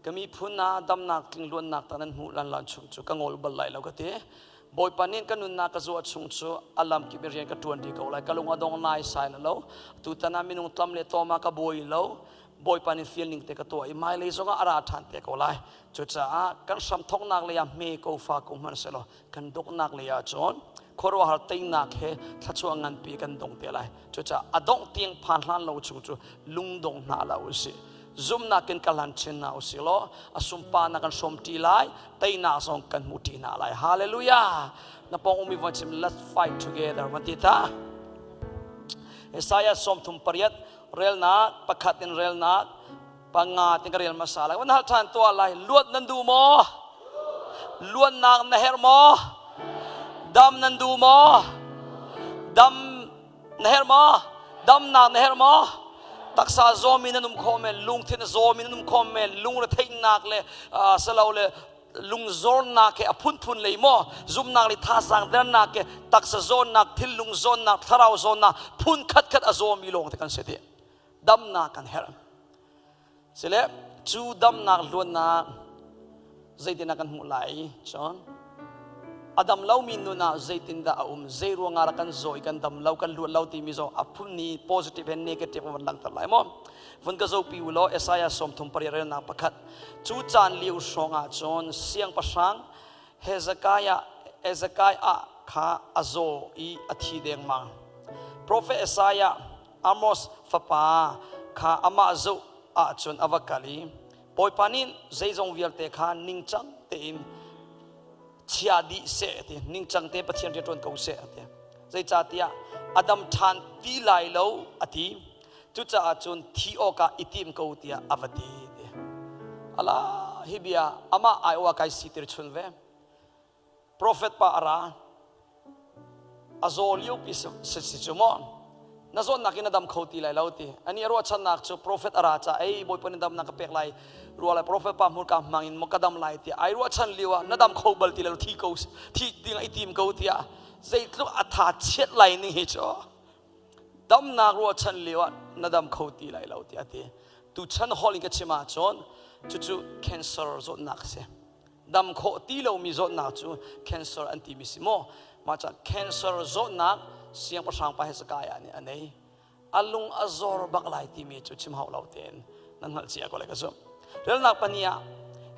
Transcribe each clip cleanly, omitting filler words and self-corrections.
Ka miphun ah damnak tlingluannak tak nan hmuh lan lan chung cu ka ngol bal lai lo ka ti. Bawipa nih ka nunnak ka zuah chung cu a lam kip in rian ka ṭuan dih ko lai. Ka lung a dong nai sai lo. Tutan ah minung tlam le tawm ah ka buai lo. Bawipa nih fial ning te ka tuah i hmailei zongah a ra ṭhan te ko lai. Cucaah kan hramthawknak lei ah hme ko fa ko hmanh sehlaw kan donghnak lei ah cun khuaruahhar teinak he thluachuah nganpi kan dong te lai. Cucaah a dongh tiang phan hlan lo chung cu lungdong hna hlah usih. Zumhnak in kal han chin hna usih law a sunparnak kan hrawm ṭi lai, teinak zong kan hmu ṭi hna lai. Hallelujah! Na pawng ummi von chim, let's fight together van ti ta. Isaiah 38 relnak pakhat in relnak panga tin ka rel hmasa lai. Van hal ṭhan tuah lai. Luat nan duh maw? Luatnak na herh maw? Dam nan duh maw? Dam na herh maw? Damnak na herh maw? Taksa zawmi nan um kho men, lungthin zawmi nan um kho men, lungretheihnak le salo le lungzornak he a phunphun lei maw zumnak le thazaang dernak he taksa zawnnak thinlung zawnnak thlarau zawnnak phun khat khat a zawmi lawng te kan si ti damnak kan herh sile cu damnak luannak zeitin ah kan hmuh lai cun a dam lomi nun ah zeitindah a um zei ruangah dah kan zaw i kan dam lo kan luat lo timi zong a phun ni positive and negative van langhter lai maw vun ka zopi u law Isaiah 38 relnak pakhat cu caan lio hrawng ah cun siangpahrang Hezekiah Hezekiah kha a zaw i a thi dengmang Prophet Isaiah Amos fapa kha amah zoh ahcun a va kal i Bawipa nih zeizong vialte kha ningcang tein chia dih seh ti ningcang te Pathian rian ṭuan ko seh ti zeicahtiah a dam ṭhan ti lai lo a ti cucaah cun thi awkah i tim ko tiah a va ti ti ala hi bia amah aiawh ah kai sitir chun ve Profet pa a ra. A zaw liopi si si cu maw? Na zawtnak in na dam kho ti lai lo ti. Ani a ruahchannak cu profet a ra ca ei Bawipa nih damnak ka pek lai rua lai profet pa hmurka hmang in maw ka dam lai tiah ai ruahchan lio ah na dam kho bal ti lai lo thi ko thi ding i tim ko tiah zeitluk a tha chiat lai ning hi cu damnak ruahchan lio ah na dam kho ti lai lo tiah a ti. Tuchan hall in ka chim ahcun cucu cancer zawtnak a si. Dam khawh ti lomi zawtnak cu cancer an timi si maw? Mah cah cancer zawtnak siangpahrang pa Hezekiah nih a nei. A lung a zor bak lai timi cu chim hau lo tein nan hngalh cia ko lai ka zumh. Relnak pahnih ah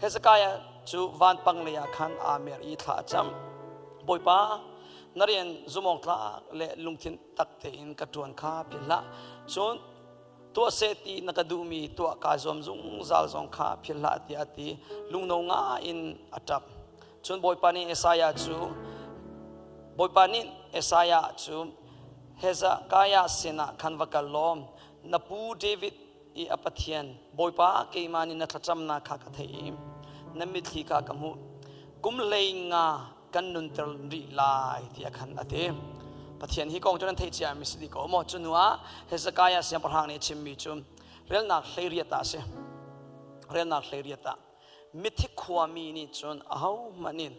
Hezekiah cu vanpang lei ah khan aa mer i thla a cam. Bawipa, na rian zumawk tlak le lungthin tak tein ka ṭuan kha philh hlah. Cun tuah seh ti na ka duhmi tuah kaa zuam zungzal zong kha philh hlah tiah a ti. Lungno ngai in a ṭap. Cun Bawipa nih Isaiah cu Bawipa nih Isaiah cu Hezekiah sinah khan va kal law na pu David i a Pathian Bawipa keimah nih na thlacamnak kha ka theih i na mitthli kha ka hmuh. Kum hlei nga kan nunter rih lai tiah khan a ti. Pathian hi kong cu nan theih cia mi si dih ko maw? Cu hnu ah Hezekiah siangpahrang nih a chimmi cu relnak 18 ah a si. Relnak 18 ah mithi khuami nih cun ahohmanh in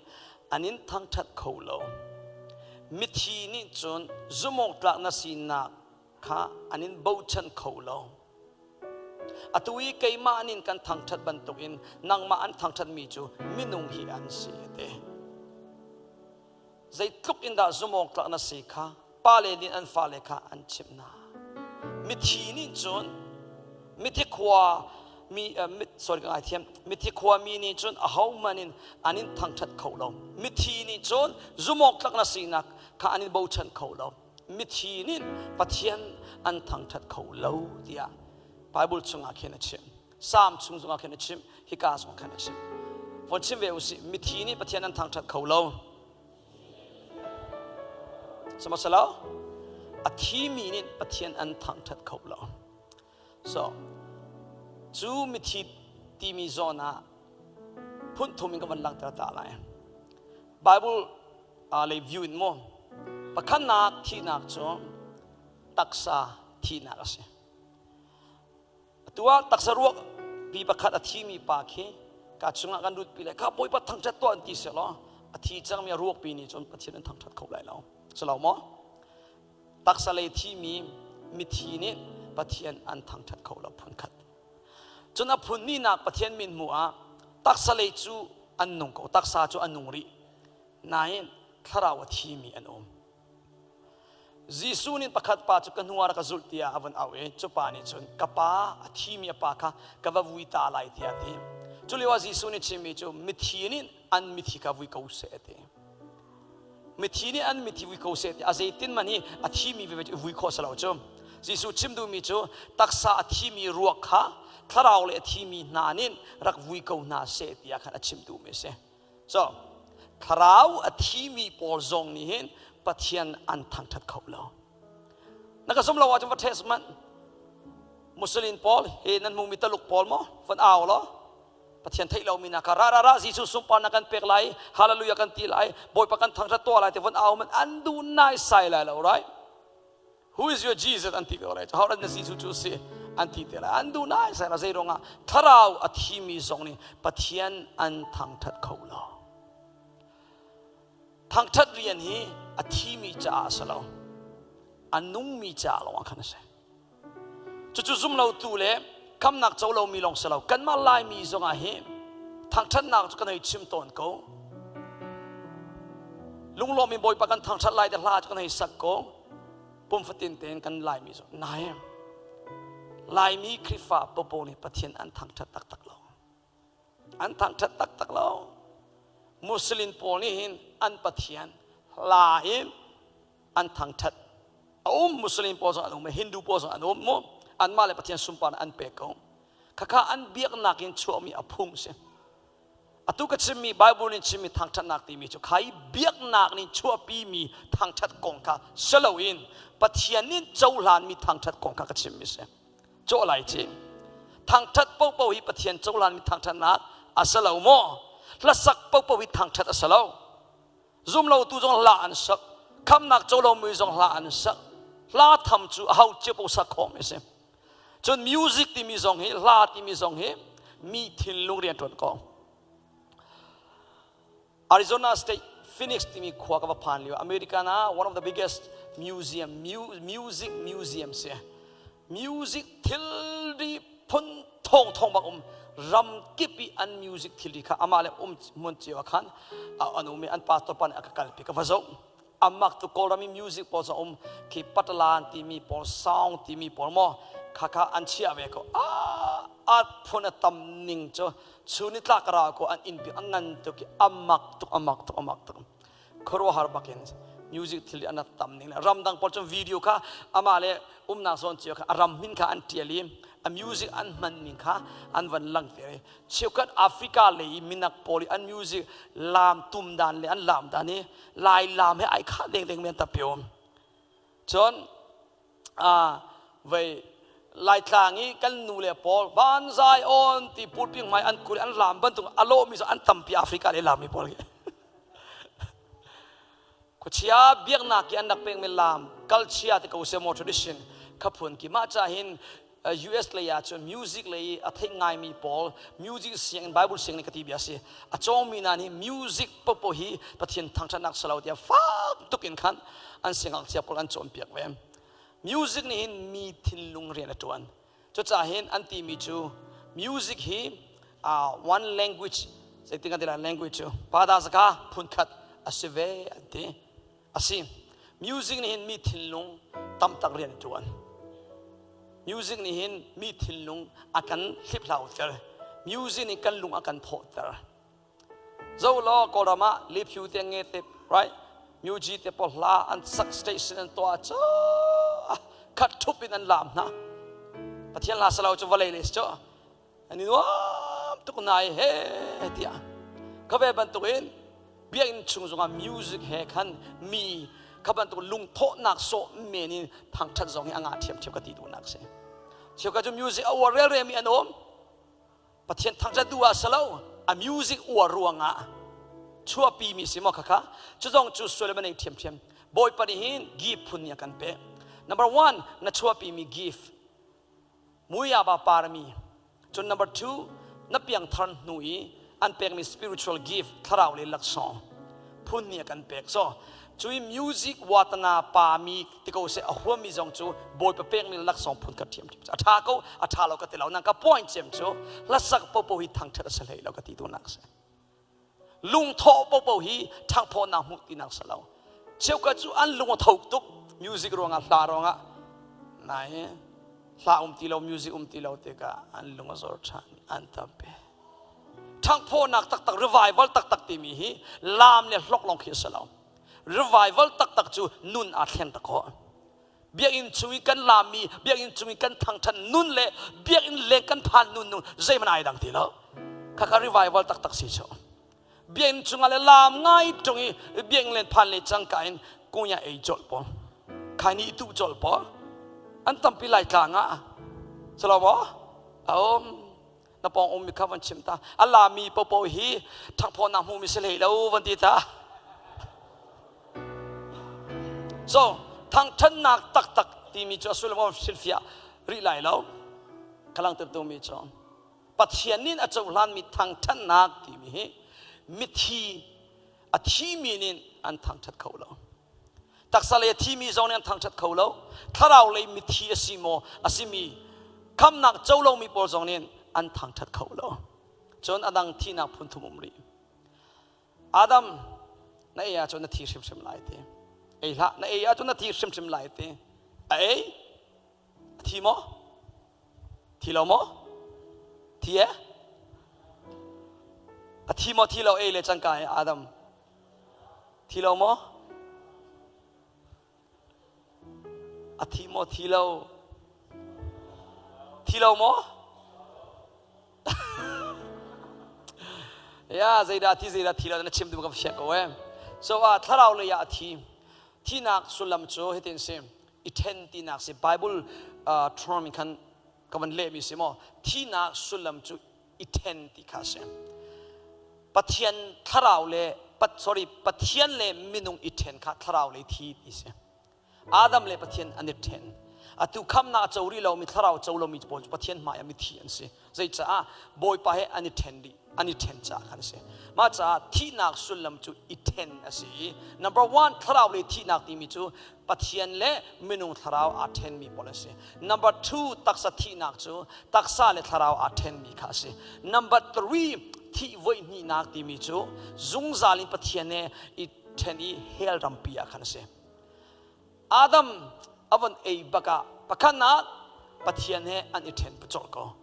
an in thangṭhat kho lo. Mithi nih cun zumawktlak na sinak kha an in bochan kho lo. Atu i keimah nin kan thangṭhat bantukin nangmah an thangṭhatmi cu minung hi an si a ti. Zeitluk in dah zumawk tlak na si kha pale nih an fale kha an chimh hna. Mithi nih cun mithi khua mi sorry ka ngaithiam mithi khua mi nih cun ahohmanh in an in thangṭhat kho lo. Mithi nih cun zumawk tlak na sinak kha an in bochan kho lo. Mithi nih Pathian an thangṭhat kho lo tiah Bible chungah khin a chim. Psalm chung zongah khin a chim. Hika zongah khan a chim. Von chim ve usih. Mithi nih Pathian an thangṭhat kho lo. Sihmanhsehlaw a thimi nih Pathian an thangṭhat kho lo. So cu mithi timi zawn ah phun thum in ka van langhter ta lai. Bible lei view in maw pakhatnak thihnak cu taksa thihnak a si. Atu ah taksa ruak pi pakhat a thimi pa khi ka chungah kan lut pi le kha Bawipa thangṭhat tuah an ti selaw a thi cangmi a ruak pi nih cun Pathian an thangṭhat kho lai lo. Si lo maw? Taksa lei thimi mithi nih Pathian an thangṭhat kho lo phun khat. Cun a phun hnihnak Pathian min hmuh ah taksa lei cu an nung ko, taksa cu a nung rih. Nain thlarau a thimi an um. Jesuh nih pakhat pa cu ka hnu ah rak ka zulh tiah a vun auh i cu pa nih cun ka pa a thimi a pa kha ka va vui ta lai tiah a ti. Cu lioah Jesuh nih chimmi cu mithi nih an mithi kha vui ko seh a ti. Mithi nih an mithi vui ko seh ti a zeitin man hi a thimi veve cu vui khawh si lo cu. Jesuh chim duhmi cu taksa a thimi ruak kha thlarau le a thimi hna nih rak vui ko hna seh tiah khan a chim duhmi a si. So, thlarau a thimi pawl zong nih hin Pathian an thangṭhat kho lo. Na ka zum lo ahcun va test manh. Muslim pawl he nan hmumi Taluk pawl maw van au law Pathian theih lomi na ka ra ra ra Jesuh sunparnak kan pek lai hallelujah kan ti lai Bawipa kan thangṭhat tuah lai ti von au man an duh nai sai lai lo right who is your Jesus an ti ko lai how na Jesuh cu si an ti te lai an duh nai sai la zei ruangah thlarau a thimi zong nih Pathian an thangṭhat kho lo thangṭhat rian hi a thimi caah a si lo a nungmi caah lawng ah khan a si Cucu zumlotu le khamnak co lomi lawng si lo. Kanmah Laimi zongah hi thangṭhatnak cu kan hei chim tawn ko. Lunglawm in Bawipa kan thangṭhat lai te hla cu kan hei sak ko. Pum fatin tein kan Laimi zong nain Laimi Khrihfa popo nih Pathian an thangṭhat taktak lo. An thangṭhat taktak lo. Muslim pawl nih hin an Pathian hla in an thangṭhat. A um Muslim pawl zong an um, Hindu pawl zong an um mu. Anmah le Pathian sunparnak an pek ko. Khakha an biaknak in chuahmi a phung si. Atu ka chimmi Bible nih chimmi thangṭhatnak timi cu khai biaknak nih chuahpimi thangṭhat kong kha si loin Pathian nih cohlanmi thangṭhat kong kha ka chimmi si. Cawh lai ci. Thangṭhat paohpaoh hi Pathian cohlanmi thangṭhatnak a si lo maw? Hlasak paohpaoh hi thangṭhat a si lo. Zumlotu zong hla an sak. Khamnak co lomi zong hla an sak. Hla tham cu aho cio paoh sak khawhmi a si. Cun music timi zong hi hla timi zong hi mi thinlung rian ṭuan ko. Arizona State Phoenix timi khua ka va phan lio American ah one of the biggest museum music museum si. Music thilri phun thong thong bak um ram kip i an music thilri kha amah le um hmun cio ah khan an um i an pastor pa nih a ka kalpi ka va zoh amak tu Kawlram i music pawl zong um khi patalan timi pawl sound timi pawl maw kha kha an chiah ve ko a a phun a tam ning cu chun i tlak ra ko an inn pi a ngan tuk i amak tuk amak tuk amak tuk khuaruahhar bakin music thil an tam ning le ramdang pawl cun video kha amah le umnak zawn cio kha a ram min kha an tial i a music an hman ning kha an van langhter i cheukhat Africa lei i minak pawl i an music laam tum dan le an laam dan i lai laam he ai khah deng deng men tapio cun vei Laitlang i kan nu le pawl van zai on ti pulping hmai an kul an laam bantuk a lawhmi cu an tampi Africa le laammi pawl hi khuachia biaknak i an rak pekmi laam culture ti ko se maw tradition kha phun ki mah ca hin US lei ah cun music lei a theih ngaimi pawl music sianginn Bible sianginn ka ti bia si a cawngmi hna nih music popo hi Pathian thangṭhatnak si lo tiah fak tuk in khan an siangngakchia pawl an cawnpiak ve music nih hin mi thinlung rian a ṭuan cucaah hin an timi cu music hi one language zeitin kan ti lai language cu pada zaka phunkhat a si ve an ti a si music nih hin mi thinlung tamtak rian a ṭuan music nih hin mi thinlung a kan hliphlauter music nih kan lung a kan thawhter zo law kawlram ah liphiu te nge te right music te pawl hla an sak station an tuah cu khat thup in an lam hna pathian hla salo cu vawlei le cu an i nuam tuk nai he tiah kha ve bantukin biakinn chung zongah music he khan mi kha bantuk lungthawhnak sawh men in thangṭhat zong hi a ngah ṭhiamṭhiam ka ti duhnak si cheukhat cu music a uar relremi an um Pathian thangṭhat duh ah si lo a music uar ruangah chuahpi mi si maw khakha cu zong cu sual va nei ṭhiamṭhiam Bawipa nih hin gift phun nih a kan pek number one na chuahpi mi gift Muyaba parami cun number two na piangthar hnu i an pekmi spiritual gift thlarau le laksawng phun nih a kan pek so. Cui music watana pa mi ti ko seh a huam mi zong cu Bawipa pek mi laksawng phun khat ṭhiam ṭhiam a ṭha ko a ṭha lo ka ti lo nang ka point cem cu hlasak popo hi thangṭhat a si hlei lo ka ti duhnak si. Lungthawh popo hi ṭhangphawhnak hmuh tinak si lo. Cheukhat cu an lung a tho tuk music ruangah hla ruangah nai hla um ti lo music um ti lo tikah an lung a zor ṭhan an tampi. Ṭhangphawhnak taktak revival taktak timi hi laam le hlok lawng khi a si lo. Revival taktak cu nun aa thlen tak khawh. Biakinn chung i kan laammi, biakinn chung i kan thangṭhan nun le biakinn leng kan phan nun nun zeihmanh ai dang ti lo. Khakha revival taktak si cu. Biakinn chungah le laam ngai ṭung i biakinn len phan le cangka in kunya ei colh pawl. Khai ni tu colh pawl. An tampi lai tlang ah. Salo maw? A um. Na pawng ummi kha van chim ta. A lami popo hi ṭhangphawnak hmumi si hlei lo van ti ta. So, thangṭhannak taktak timi cu a sullam a hrilhfiah rih lai lo. Ka langhter tumi cu Pathian nih a cohlanmi thangṭhannak timi hi mithi a thimi nih an thangṭhat kho lo. Taksa lei a thimi zong nih an thangṭhat kho lo. Thlarau lei mithi a si maw a simi khamnak co lomi pawl zong nih an thangṭhat kho lo. Cun a dang thihnak phun thum um rih. Adam na ei ahcun na thi hrimhrim lai ti. Ei hlah na ei ahcun na thi hrimhrim lai ti. A ei? A thi maw? Thi lo maw? Thi e? A thi maw thi lo ei le cangka e Adam? Thi lo maw? A thi maw thi lo? Thi lo maw? Ya zeidah thi zeidah thi lo na chim duh ka fiang ko eh. So ah thlarau lei ah a thi. Thinak sullam cu hitin si. I then tinak si Bible uh, term in khan ka van lehmi si maw. Thinak sullam cu i then ti kha si. Pathian thlarau le pat sorry Pathian le minung i then kha thlarau le thi ti si. Adam le Pathian an i ṭhen. Atu khamnak a co rih lomi thlarau co lomi pawl cu Pathian hmai ah mithi an si. Zeicaah Bawipa he an i ṭhen dih, an i ṭhen caah khan a si. Mah caah thihnak sullam cu i ṭhen a si i number one thlarau le thihnak timi cu Pathian le minung thlarau aa ṭhenmi pawl an si. Number two taksa thihnak cu taksa le thlarau aa ṭhenmi kha a si. Number three thih voihnihnak timi cu zungzal in Pathian he i ṭhen i hell rampi ah khan a si. Adam a von ei bak ah pakhatnak Pathian he an i ṭhen colh ko.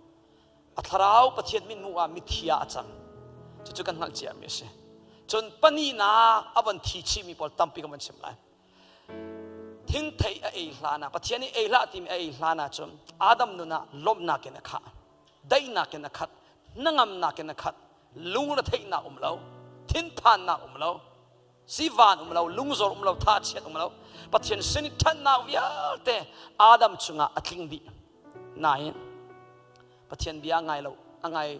A thlarau Pathian mithmuh ah mithi ah a cang. Cucu kan hngalh ciami a si. Cun pahnihnak a von thi chihmi pawl tampi kan von chim lai. Thingthei a ei hlan ah Pathian nih ei hlah timi a ei hlan ah cun Adam nun ah lawmhnak in a khah, daihnak in a khat, hnangamnak in a khat, lungretheihnak um lo, thinphannak um lo, sivan um lo lungzor um lo thachiat um lo Pathian sin i ṭhatnak vialte Adam chungah a tling dih nain Pathian bia ngai lo a ngai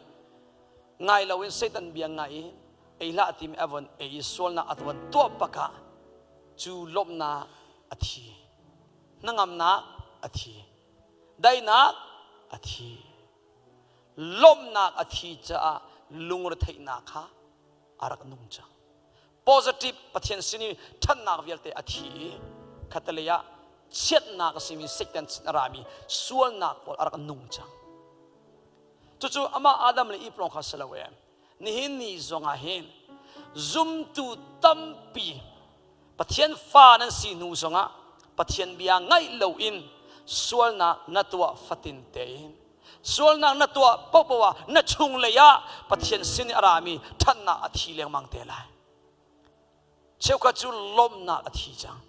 ngai lo in Satan bia ngai i ei hlah timi a von ei i sualnak a von tuah bakah cu lawmhnak a thi hnangamnak a thi daihnak a thi lawmhnak a thi caah lungretheihnak kha a rak nung cang positive Pathian sin i ṭhatnak vialte a thi i khatalei ah chiatnak a simi Satan sin a rami sualnak pawl a rak nung cang. Cucu amah Adam le Eve lawng kha si lo ee. Nihin ni zong ah hin zumtu tampi Pathian fa nan si hnu zongah Pathian bia ngaih loin sualnak na tuah fatin tein Sualnak na tuah paohpaoh ah na chunglei ah Pathian sin i a rami ṭhatnak a thi lengmang te lai. Cheukhat cu lawmhnak a thi cang.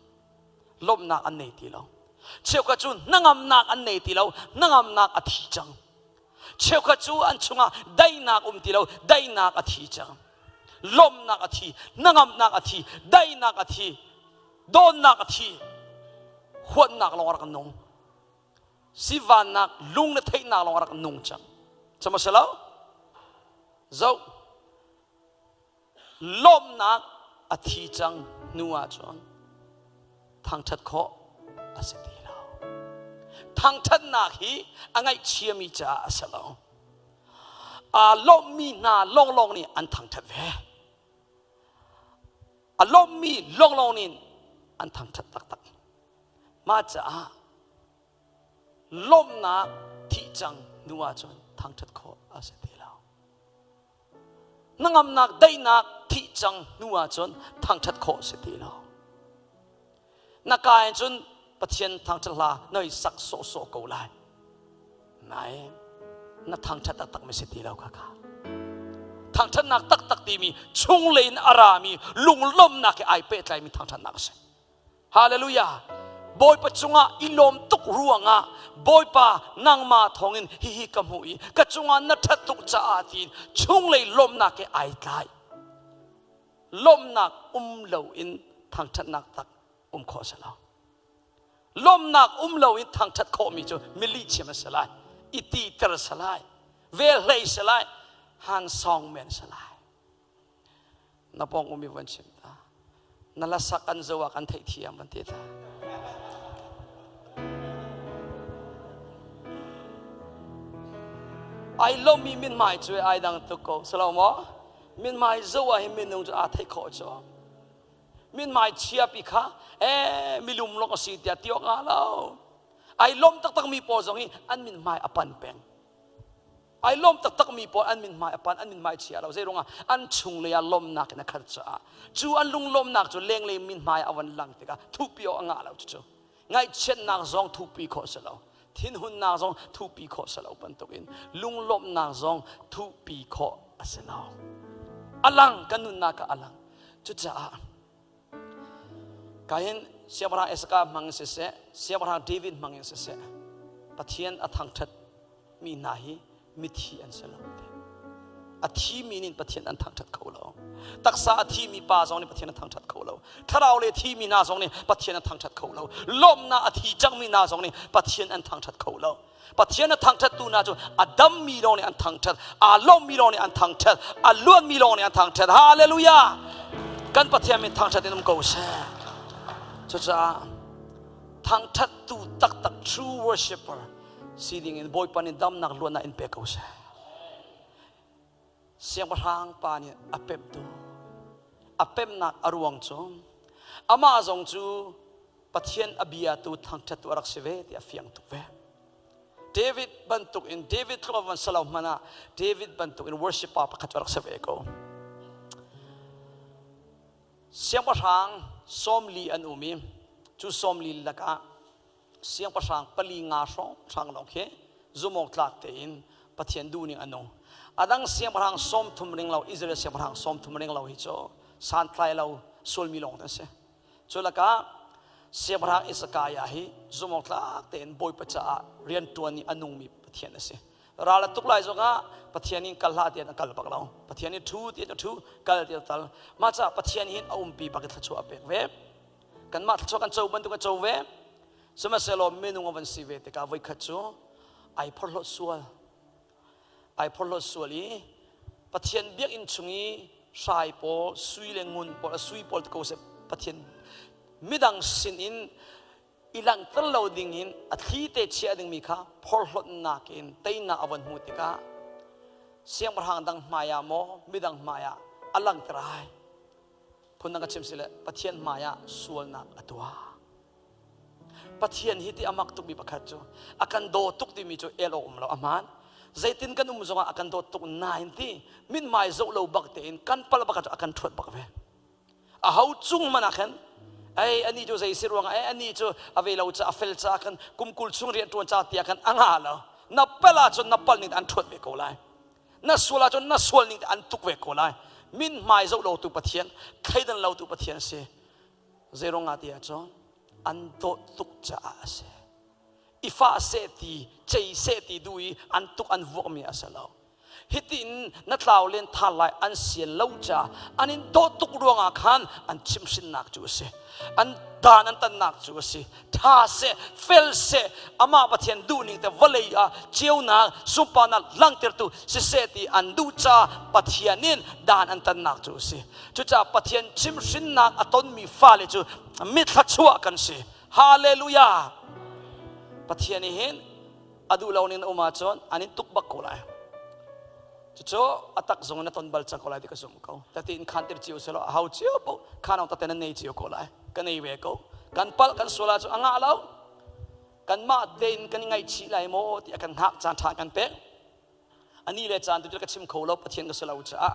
Lawmhnak an nei ti lo. Cheukhat cu hnangamnak an nei ti lo. Hnangamnak a thi cang. Cheukhat cu an chungah daihnak um ti lo. Daihnak a thi cang. Lawmhnak a thi, hnangamnak a thi, daihnak a thi, dawtnak a thi. Huatnak lawng a rak nung. Sivannak lung le theihnak lawng a rak nung cang. Cama si lo? Zoh. Lawmhnak a thi cang hnu ahcun thangṭhat khawh a si ti lo. Thangṭhatnak hi a ngaihchiami caah a si lo. Aa lawmhmi hna lawnglawng nih an thangṭhat ve. A lawmhmi lawnglawng nih. An thangṭhat taktak. Mah caah lawmhnak thih cang hnu ahcun thangṭhat khawh a si ti lo. Hnangamnak daihnak thih cang hnu ahcun thangṭhat khawh a si ti lo. Na ka in cun Pathian thangṭhat hla noi sak sawhsawh ko lai. Nain na thangṭhat taktak mi si ti lo kha kha. Thangṭhatnak taktak timi chunglei in a rami lunglawmhnak he ai pehtlaimi thangṭhatnak a si. Hallelujah! Bawipa cungah i lawm tuk ruangah Bawipa nangmah thawngin hihi ka hmuh i ka cungah na ṭhat tuk caah tiin chunglei lawmhnak he ai tlai. Lawmhnak um loin thangṭhatnak tak um khawh a si lo. Lawmhnak um loin thangṭhat khawhmi cu milihchim a si lai, i titer a si lai, velhlei a si lai, hansawng men a si lai. Na pawng um i van chim ta. Na lasak an zo ah kan theihthiam van ti ta. Ai lomi mithmai cu ai dang tuk ko. Salo maw? Mithmai zo ah hin minung cu aa theih khawh cu. Mithmai chia pi kha eh milum lawng a si tiah ti awk ngah lo. Ai lawm taktak mi pawl zong hi an mithmai a pan peng. Ai lawm taktakmi pawl an mithmai a pan, an mithmai chia lo. Zeiruangah an chunglei ah lawmnak in a khat caah cu an lunglawmnak cu lenglei mithmai a van lang tikah thuhpi awk a ngah lo cucu. Ngaihchiatnak zong thuhpi khawh si lo. Thinhunnak zong thuhpi khawh si lo bantukin lunglawmhnak zong thuhpi khawh a si lo. A lang kan nunnak ah a lang. Cucaah Kain siangpahrang Esaka hmang in siseh, siangpahrang David hmang in siseh, Pathian a thangṭhat mi hna hi mithi an si lo. A thimi nih Pathian an thangṭhat kho lo. Taksa a thimi pa zong nih Pathian a thangṭhat kho lo. Thlarau le thimi hna zong nih Pathian a thangṭhat kho lo. Lawmhnak a thi cangmi hna zong nih Pathian an thangṭhat kho lo. Pathian a thangṭhattu hna cu a dammi lawng nih an thangṭhat, aa lawmmi lawng nih an thangṭhat, a luanmi lawng nih an thangṭhat. Hallelujah! Kan Pathian min thangṭhat in um ko seh. Cucaah thangṭhattu taktak true worshipper si ding in Bawipa nih damnak luatnak in pe ko seh. Siangpahrang pa nih a pemhtu a pemhnak a ruang cu amah zong cu Pathian a biatu thangṭhattu a rak si ve ti a fiang tuk ve. David bantuk in David tluk a van si lo hmanh ah David bantuk in worshipper pakhat cu a rak si ve ko. Siangpahrang 40 an um i cu 40 lakah siangpahrang pali nga hrawnghrang lawng khi zumawktlak tein Pathian duhning a nung. A dang siangpahrang 30 ring lo Israel siangpahrang 30 ring lo hi cu santlai lo sualmi lawng an si. Cu lakah siangpahrang Hezekiah hi zumawktlak tein Bawipa caah rianṭuan i a nungmi Pathian a si. Ral a tuk lai zongah Pathian in kal hlah tiah a kal bak lo. Pathian in ṭhu tiah a ṭhu, kal tiah a kal. Mah caah Pathian hin a umpi bak i thluachuah a pek ve. Kanmah thluachuah kan co bantuk a co ve. Sihmanhsehlaw minung a van si ve tikah voikhat cu ai phorhlawt sual. Ai phorhlawt sual i Pathian biakinn chung i hrai pawl, sui le ngun pawl, a sui pawl ko seh Pathian midang sin in i langhter lo ding in a thli te chiah dingmi kha phorhlawtnak in teinak a von hmuh tikah siangpahrang dang hmai ah maw midang hmai ah a langhter ai. Phundang ka chim si le Pathian hmai ah sualnak a tuah. Pathian hi ti a mak tukmi pakhat cu a kan daw tuk timi cu el awk um lo a hmaan. Zeitin kan um zongah a kan dawt tuk nain ti mithmai zoh lo bak tein kan pal bak cu a kan ṭhuat bak ve. A ho cung man ah khan ei ani cu zei si ruangah ei ani cu a ve lo ca a fel ca khan kum kul chung rian ṭuan ca tiah khan a ngah lo. Na pal ahcun na pal ning an ṭhuat ve ko lai. Na sual ahcun na sual ning an tuk ve ko lai. Min hmai zoh lo tu Pathian, thleidan lo tu Pathian a si. Zeiruang ah ti ahcun an dawt tuk caah a si. I fah seh ti, cei seh ti duh i an tuk an vuakmi a si lo. Hitin na tlau len than lai an sian lo ca an in dawt tuk ruangah khan an chimhhrinnak cu a si. An dan an tannak cu a si. Tha seh, fel seh, amah Pathian duhning te vawlei ah ceunak, sunparnak langhtertu siseh ti an duh ca Pathian in dan an tannak cu a si. Cucaah Pathian chimhhrinnak a tonmi fale cu mithluachuah kan si. Hallelujah! Pathian nih hin a duh lo ning na um ahcun an in tuk bak ko lai. Cucu a tak zong in na ton bal cang ko lai ti ka zumh ko. Tati in khan tir cio selaw a hau cio po khan ong tate na nei cio ko lai. Ka nei ve ko. Kan palh kan sual ahcun a ngah lo. Kanmah tein kan i ngaihchih lai maw ti a kan hngak caan ṭha kan pek. Ani le caan tu cu ka chim kho lo Pathian ka si lo caah.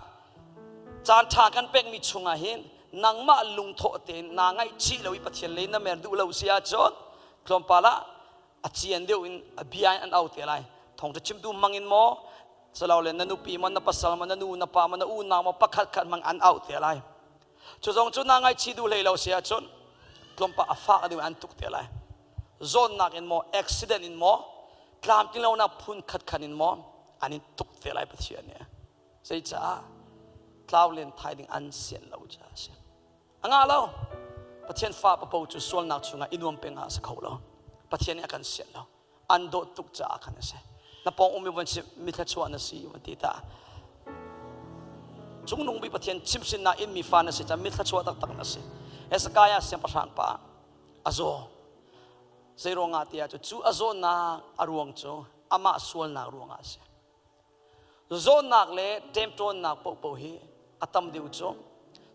Caan ṭha kan pekmi chungah hin nangmah lungthawh tein naa ngaihchih lo i Pathian lei na mer duh lo si ahcun tlawmpal ah a cian deuh in a bia in an au te lai thawngṭha chimtu hmang in maw silole na nupi maw na pasal maw na nu na pa maw na unau maw pakhat khat hmang an auh te lai cu zong cu naa ngaihchih duh hlei lo si ahcun tlawmpal a fak deuh in an tuk te lai zawnnak in maw accident in maw tlamtlinglonak phun khat khan in maw an in tuk te lai Pathian nih zeicah tlau len thai ding an sian lo caah a si A ngah lo. Pathian fa papo cu sualnak chungah i nuam peng ah a si kho lo. Pathian nih a kan sianh lo. An dawt tuk caah khan a si. Na pawng um i van chimh mi thluachuah na si van ti ta. Cungnung bi Pathian chimhhrinnak in mi fa na si caah mi thluachuah taktak na si. Hezekiah siangpahrang pa a zaw. Zei ruangah tiah cu cu a zawtnak a ruang cu amah sualnak ruangah a si. Zawtnak le ṭemṭawnnak paohpaoh hi a tam deuh cu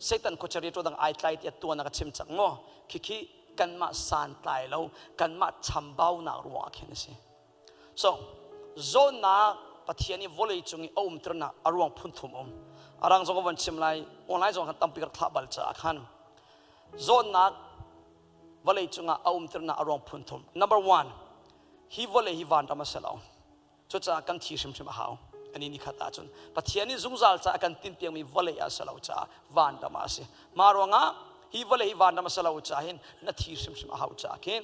Satan khuachari dang ai tlai tiah tuan a ka chim cang maw? Khikhi kanmah santlai lo, kanmah chambaunak ruangah khin a si. So, zawtnak Pathian i vawlei cung i a umternak a ruang phun thum um. A rang zong ka von chim lai, online zong khan tampi ka rak thlah bal caah khan zawtnak vawlei cungah a umternak a ruang phun thum. Number one, hi vawlei hi vanram a si lo. Cucaah kan thi hrimhrim a hau. Ani ni khat ahcun Pathian nih zungzal ca a kan tinhpiakmi vawlei ah a si lo caah vanram ah a si. Mah ruangah hi vawlei hi vanram a si lo caah hin na thi hrimhrim a hau caah khin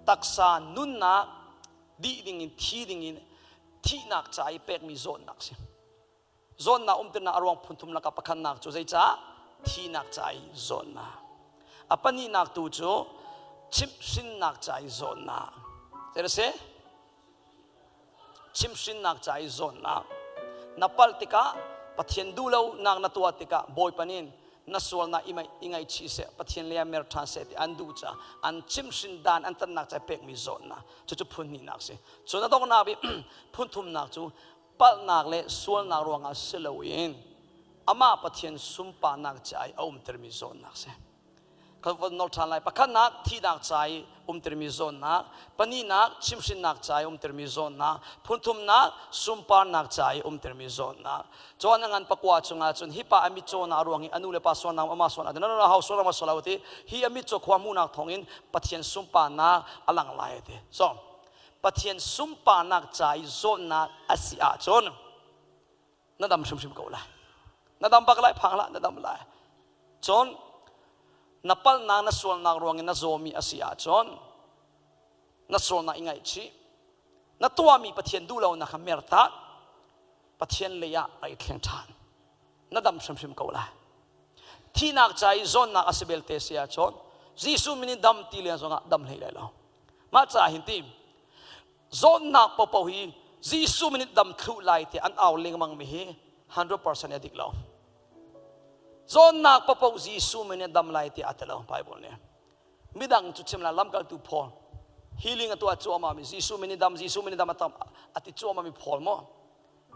taksa nunnak dih dingin thi dingin thihnak ca i pekmi zawtnak a si. Zawnnak umternak a ruang phunthum lakah pakhatnak cu zeicah? Thihnak ca i zawnnak. A pahnihnak tu cu chimhhrinnak ca i zawnnak. Zei a si? Chimhhrinnak ca i zawnnak. Na palh tikah Pathian duhlonak na tuah tikah Bawipa nih na sualnak i ngaihchih seh, Pathian lei ah mer ṭhan seh ti an duh caah an chimhhrin dan an tannak ca i pekmi zawnnak. Cucu phun hnihnak a si. Cun a donghnak bik phun thumnak cu palhnak le sualnak ruangah si loin amah Pathian sunparnak ca i a umtermi zawnnak si. Kan von nol ṭhan lai. Pakhatnak thihnak ca i umtermi zawnnak, pahnihnak chimhhrinnak ca i umtermi zawnnak, phunthumnak sunparnak ca i umtermi zawnnak. Cun a ngan pakua chungah cun hi pa a mitcawnak ruang i a nu le pa sualnak amah sualnak no no hau sual ma sual lo ti hi a mitcaw khua hmuhnak thawngin Pathian sunparnak a lang lai ti. So Pathian sunparnak ca i zawtnak a si ahcun na dam hrimhrim ko lai. Na dam bak lai phang hlah na dam lai. Cun na palhnak na sualnak ruangin na zawmi a si ahcun na sualnak i ngaihchih na tuahmi Pathian duh lonak kha mertak Pathian lei ah a i thleng ṭhan. Na dam hrimhrim ko lai. Thihnak ca i zawnnak a si belte si ahcun Jesuh min in dam ti len zongah dam hlei lai lo. Mah caah hin ti zawtnak paohpaoh hi Jesuh min in dam thluh lai ti an au lengmang mi hi 100% a dik lo. Zawtnak paohpaoh Jesuh min in dam lai ti a ti lo Bible nih. Midang cu chim la lamkaltu Paul healing a tuah cuahmah mi Jesuh min in dam Jesuh min in dam a tam a ti cuahmah mi Paul maw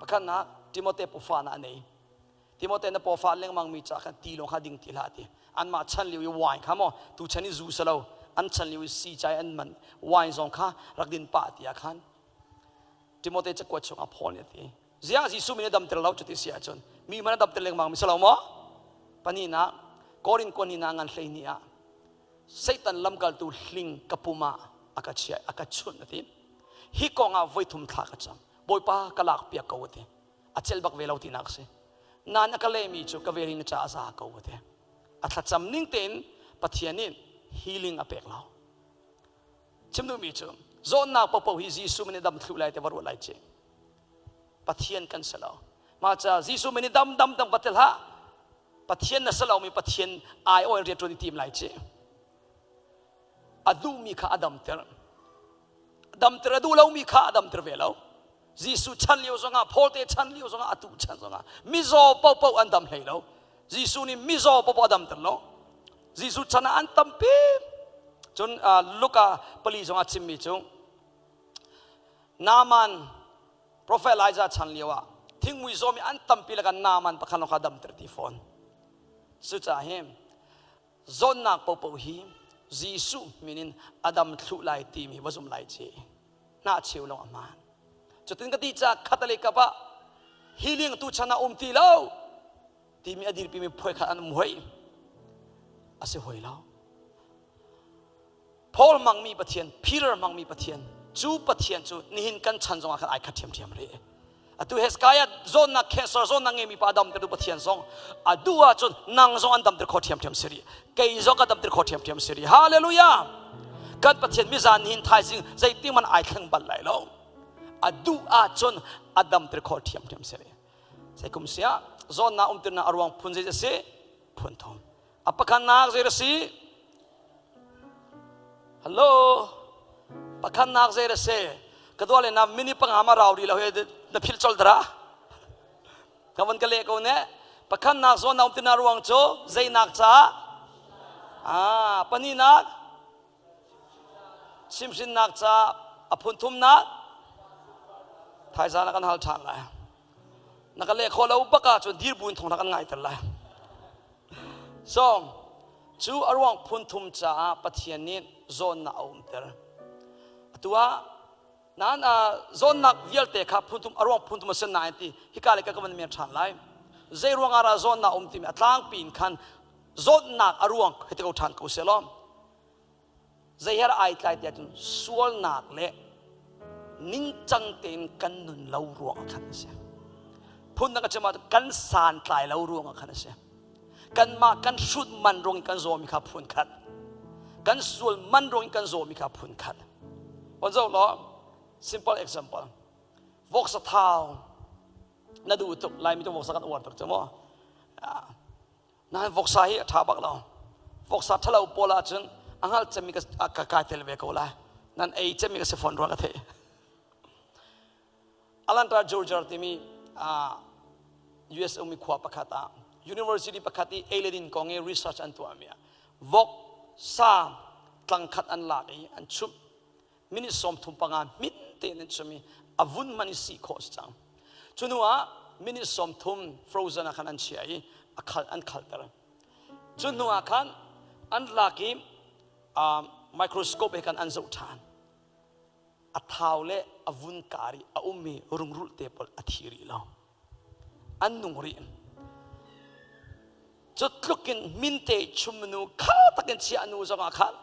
pakhatnak Timote pufa na a nei Timote na pawfa lengmang mi ca khan ti lawng kha ding ti hlah ti anmah chan lio i wine kha maw tu chan i zu salo an chan lio i si chai an man wine zong kha rak din pah ti ah khan Timote cakuat chungah Paul nih a ti ziang Jesuh min a damter lo cuti si ahcun mi man a damter lengmang mi si lo maw pahnihnak Korin kuanina ngan hleihnih ah Satan lamkaltu hling ka pum ah a ka chiah a ka chunh a ti hi kong ah voithum thla ka cam Bawipa ka lak piak ko a ti a celh bak ve lo tinak a si nain a ka lehmi cu ka vel in na ca a za ko a ti a thlacam ning tein Pathian nih healing a pek lo chim duhmi cu zawtnak paohpaoh hi Jesuh min in dam thlu lai te va ruah lai ci Pathian kan si lo mah ca Jesuh min in dam dam dam va ti hlah Pathian na si lomi Pathian ai oil rian ṭuan i tim lai ci a duhmi kha a damter damter a duh lomi kha a damter ve lo Jesuh chan lio zongah Paul te chan lio zongah atu chan zongah mizaw paohpaoh an dam hlei lo Jesuh nih mizaw paohpaoh a damter lo Jesuh chan ah an tampi cun Luka pali zongah chimmi cu Naaman Prophet Elijah chan lio ah. Thingmui zawmi an tampi le kan Naaman pakhat lawng kha damter ti fawn. Cucaah hi zawnnak paohpaoh hi Jesuh min in a dam thluh lai timi va zum lai ci. Hnah cheu lawng a hmaan. Cutin ka ti caah khatalei kap ah healing tu chan ah um ti lo timi a dirpimi phuai kha an um hoi. A si hoi lo. Paul hmangmi Pathian, Peter hmangmi Pathian, cu Pathian cu nihin kan chan zongah khan ai khat ṭhiamṭhiam rih. Atu Hezekiah zawnnak cancer zawnnak ngeimi pa damtertu Pathian zong a duh ahcun nang zong an damter kho ṭhiamṭhiam si rih. Kei zong ka damter kho ṭhiamṭhiam si rih. Hallelujah! Kan Pathian mizan nihin thaizing zeitik man ai thleng bal lai lo. A duh ahcun a damter kho ṭhiamṭhiam si rih. Zeikum siah zawnnak umtirnak a ruang phun zei a si? Phun thum. A pakhatnak zei a si? Hello. Pakhatnak zei a si? Ka dua le na mini panga ma rau ri lo he na phil chol dara. Ka van ka le ko ne. Pakhatnak zawn na um tina ruang cu zeinak ca? Ah, paninak chimhrinnak ca a phun thumnak thaizan ah kan hal ṭhan lai. Na ka leh khawh lo bak ahcun dir buin thawng na kan ngaiter lai. So, cu a ruang phun thum caah Pathian nih zawnnak a umter. Atu ah nan zawnnak vialte kha phun thum a ruang phun thum a si nain ti hika le ka ka van men ṭhan lai. Zei ruang ah dah zawnnak a um timi a tlangpi in khan zawtnak a ruang hei ti ko ṭhan ko seh law Zei he ai tlai tiah cun sualnak le ningcang tein kan nun lo ruangah khan a si. Phundang ka chim ahcun kan santlai lo ruangah khan a si. Kanmah kan hrut man ruang in kan zawmi kha phun khat. Kan sual man ruang in kan zawmi kha phun khat. Pon zoh law, simple example. Voksa thau na duh tuk Laimi cu voksa kan uar tuk cu mu. Nain voksa hi a ṭha bak lo. Voksa ṭhalo pawl ahcun a hngal cemmi ka kai tel ve ko lai. Nan ei cemmi ka si fawn rua ka theih. Atlanta, Georgia timi US ummi khua pakhat ah university pakhat i ei le din kong i research an tuahmi ah vok sa tlangkhat an lak i an chumh minute 35 hmin tein an chum i a vun man i sih khawh si cang. Cu hnu ah minute 30 frozen ah khan an chia i a khal an khalter. Cu hnu ah khan an lak i microscope he khan an zoh ṭhan. A thau le a vun kar i a ummi rungrul te pawl a thi rih lo. An nung rih. Cu tluk in minte chum nu kha takin chia nu zongah khan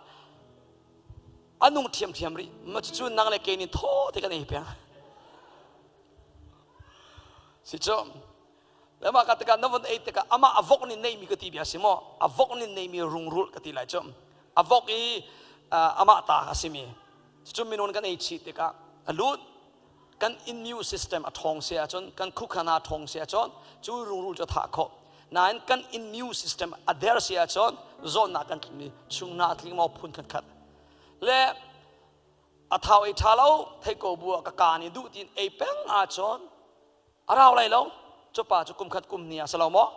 a nung ṭhiamṭhiam rih ma cucu nang le kei nih thaw te kan ei peng si cu le mah ka tikah na von ei tikah amah a vok nih neimi ka ti bia si maw a vok nih neimi rungrul ka ti lai cu a vok i amah ta a simi cucu minung kan ei chih tikah a lut kan immune system a ṭhawng si ahcun kan khukhana a ṭhawng si ahcun cu rungrul cu a thah khawh nain kan immune system a der si ahcun zawtnak kan tlung i chung hna a tling maw phun khat khat le a thau ei ṭha lo thei ko bu ah ka kaa nih duh tiin ei peng ahcun a rau lai lo cu pa cu kum khat kum hnih ah si lo maw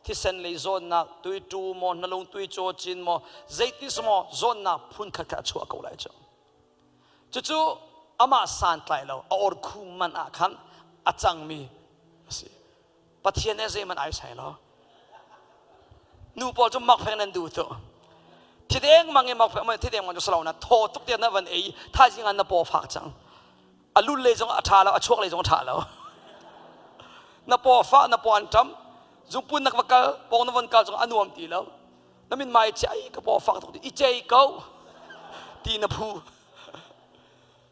thisen lei zawnnak tuitu maw hnalung tui caw cin maw zeitis maw zawnnak phun khat khat a chuah ko lai cu Cucu amah santlai lo a orkhu man ah khan a cangmi a si. Pathian he zeihmanh ai sai lo. Nu pawl cu makfeng nan duh tu. Thideng mang i makfeng ma thideng mang cu salo na thaw tuk tiah na van ei thaizing ah na paw fak cang. A lul lei zong a ṭha lo, a chuak lei zong a ṭha lo. Na paw fah, na paw an ṭam. Zungpun na va kal, pawng na von kal zong a nuam ti lo. Na min mai chia i ka paw fak tuk i cei ko ti na phu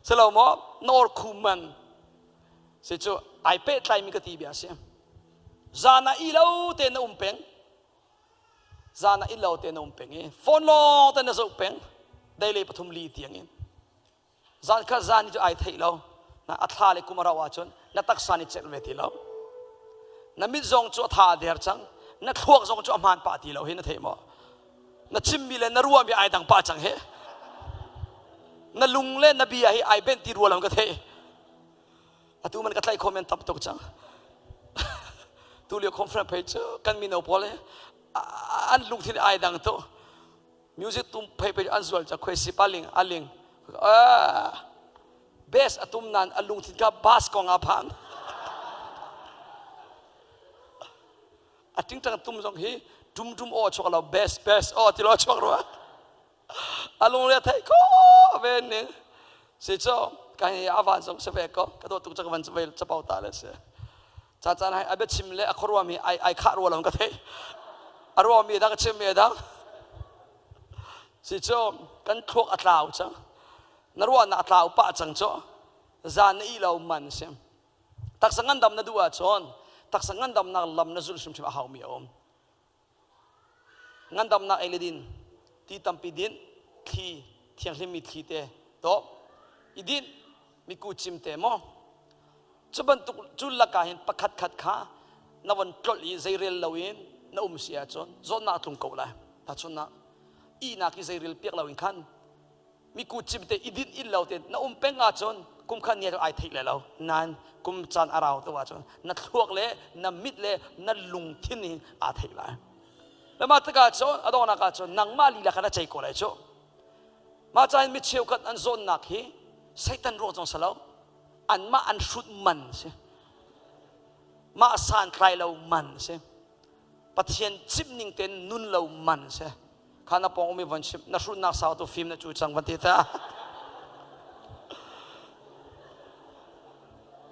silo maw nor khu man si cu ai pehtlai mi ka ti bia si zan ah i lo te na um peng zan ah i lo te na um peng i phone lawng te na zoh peng dei le pathum li tiang in Zan kha zan ni cu ai theih lo. Na a thla le kum a rauh ahcun na taksa nih celh ve ti lo. Na mit zong cu a tha a der cang. Na thluak zong cu a hmaan pah ti lo hi na theih maw? Na chimmi le na ruahmi ai dang pah cang hi. Na lung le na bia hi ai benh ti rua lo ka theih. Atu man ka tlaih khawh men tam tuk cang. Tu lio conference phei cu kan mino pawl hi an lungthin ai dang tuk. Music tum phei phei an zual ca khoi si paling aling best atum nan a lungthin kha bus kong ah phan. Tingtang tum zong hi tum tum aw chuak lo best best aw ti lo chuak rua. A lungre a thei ko ve ning. Si cu kan hi a van zong si ve ko. Ka dawt tuk cu ka van ve capo ta le si. Ca caan hai a biachim le a khuaruahmi ai ai khah rua lo ka thei. A ruahmi dang a chimmi dang. Si cu kan thluak a tlau cang. Na ruahnak a tlau pah cang cu. Zan na ih lo man si. Taksa ngandam na duh ahcun taksa ngandamnak lam na zulh hrimhrim a haumi a um. Ngandamnak ei le din, ti tampi din, thli, thianghlimmi thli te dawp, i dinh, miku cim te maw? Cu bantuk cu lakah hin pakhat khat kha na von tlolh i zeirel loin na um si ahcun zawtnak a tlung ko lai. Tahchunhnak, ihnak i zeirel piak loin khan miku cim te i dinh in lo te na um peng ahcun kum khat ni ai theih le lo nain kum caan a rau tu ahcun na thluak le na mit le na lungthin hi aa theih lai. Le mah tikah cun a donghnak ahcun nangmah lila kha na cei ko lai cu. Mah cain mi cheukhat an zawnnak hi Satan ruang zong si lo anmah an hrut man si. Mah santlai lo man si. Pathian chimh ning tein nun lo man si. Kha na pawng umi von chimh na hrutnak sau tu fim na cu cang van ti ta.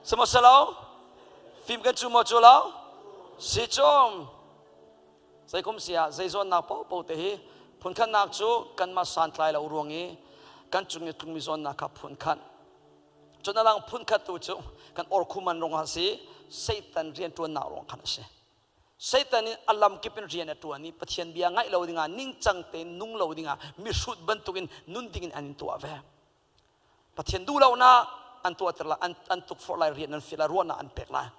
Sihmanhsehlaw fim kan cu maw cu lo? Si cum. Zeikum si ah zeizawnnak paohpaoh te hi phunkhatnak cu kanmah santlai lo ruang i kan cung i tlungmi zawnnak kha phunkhat. Cun a dang phunkhat tu cu kan orkhuman ruangah a si, Satan rianṭuannak ruang khan a si. Satan in a lamkip in rian a ṭuan i Pathian bia ngaih lo dingah ningcang tein nung lo dingah mihrut bantukin nun dingin an in tuah ve. Pathian duh lonak an tuahter lai, an, an tukforh lai, rian an fial lai, ruahnak an pek lai.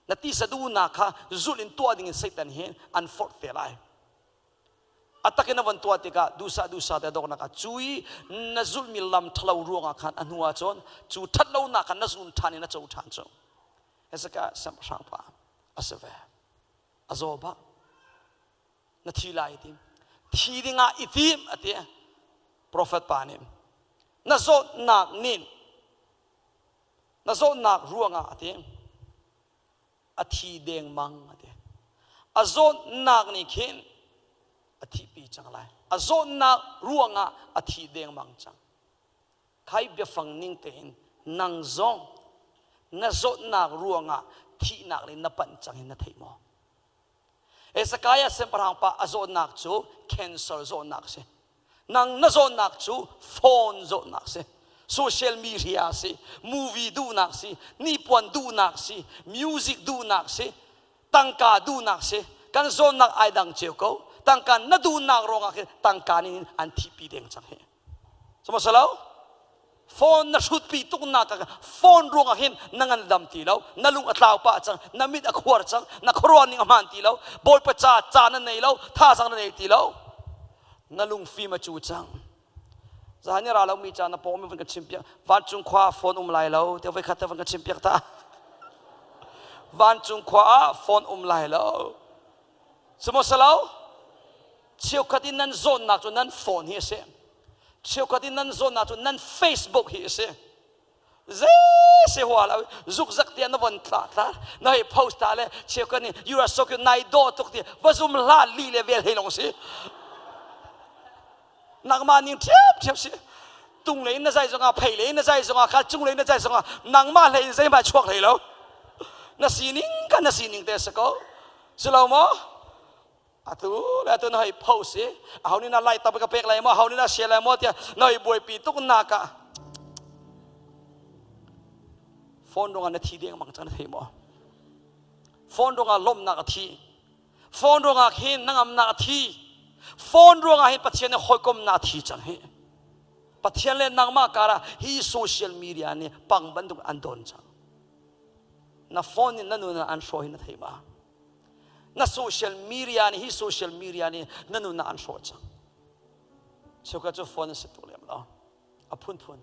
Na tisa duhnak kha zulh in tuah dingin Satan hi an forh te lai. A takin a von tuah tikah duhsah duhsah te dawknak ah cu i na zulhmi lam ṭhalo ruangah khan a hnu ah cun cu ṭhatlonak khan na zun ṭhan i na co ṭhan cu. Hezekiah siangpahrang pa a si ve. A zaw bak. Na thi lai ti. Thi dingah i tim a ti. Profet pa nih na zawtnak nih na zawtnak ruangah a ti a thi dengmang a ti. A zawtnak nih khin a thihpi cang lai. A zawtnak ruangah a thi dengmang cang. Khai biafang ning tein nang zong na zawtnak ruangah thihnak nih na panh cang in na theih maw? Hezekiah siangpahrang pa a zawtnak cu cancer zawtnak a si. Nang na zawtnak cu phone zawtnak a si. Social media a si, movie duhnak si, nipuan duhnak si, music duhnak si, tangka duhnak si. Kan zawtnak ai dang cio ko. Tangka na duhnak ruangah khin tangka nih an thihpi deng cang hi. Sihmanhsehlaw phone na hrutpi tuk nak ah phone ruangah hin na ngan dam ti lo na lung a tlau pah cang na mit a khuar cang na khuaruah ning a hmaan ti lo bawipa ca ca na nei lo thazaang na nei ti lo na lung fim a cu cang zahan i ra lo mi ca na pawng mi van ka chim piak vancung khua phone um lai lo te voi khat te van ka chim piak ta vancung khua ah phone um lai lo Sihmanhsehlaw cheukhat in nan zawnnak cu nan phone hi a si. Cheukhat in nan zawnnak cu nan Facebook hi a si. Ze se hua lo zukzak tiah na von tla tla na hei post ta le cheukhat nih you are so cute nai dawh tuk ti va zum hlah li le vel hei long si. Nangmah ning ṭhiamṭhiam si. Tung lei in na zai zongah phei lei in na zai zongah kha cung lei in na zai zongah nangmah hlei in zeihmah chuak hlei lo. Na sining kha na sining te a si ko. Si lo maw? Atu le atu na hei pho si. Aho nih na lai tam ka pek lai maw? Aho nih na share lai maw tiah na hei buaipi tuk nak ah phone ruangah na thi deng bang cang na thei maw? Phone ruangah lawmhnak a thi. Phone ruangah khin na ngamnak a thi. Phone ruangah hin Pathian nih hawikomnak a thi cang hi. Pathian le nangmah karah hi social media nih pang bantuk an don cang. Na phone in na nun ah an hrawh hi na thei ma? Na social media nih hi social media nih na nun ah an hrawh cang. Cheukhat cu phone a si tuk lem lo. A phunphun.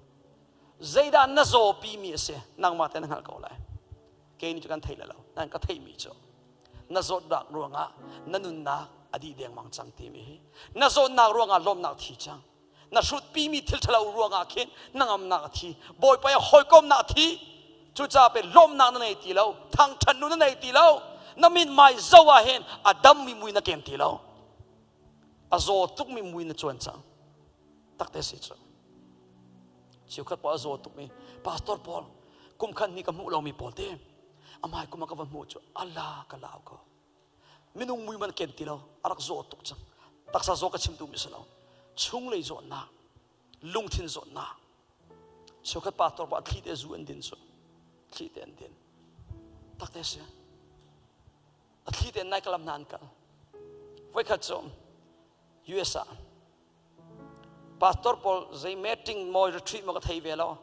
Zeidah na zawpi mi a si nangmah te na hngalh ko lai. Kei nih cu kan thei le lo. Nan ka theihmi cu na zawtnak ruangah na nunnak a dih dengmang cang timi hi na zawtnak ruangah lawmnak thi cang na hrutpimi thil ṭhalo ruangah khin na ngamnak a thi bawipa i hawikomnak a thi cucaah pe lawmnak na nei ti lo thangṭhat nu na nei ti lo. Na min mai zo ah hin a dammi mui na kem ti lo. A zaw tukmi mui na cuan cang. Takte si cu. Cheukhat pawl a zaw tukmi pastor pawl kum khat ni ka hmuh lomi pawl te amai kum ah ka va hmuh cu Allah ka lau ko. Minung mui man ken ti lo. A rak zaw tuk cang. Taksa zaw ka chim tu mi si lo. Chunglei zawtnak, lungthin zawtnak. Cheukhat pastor pa thli te zu an din cu. Thli te an din. Takte si. A thli te nai kalam hna an kal. Voikhat cu US ah pastor pawl zei meeting maw retreat maw ka thei ve lo.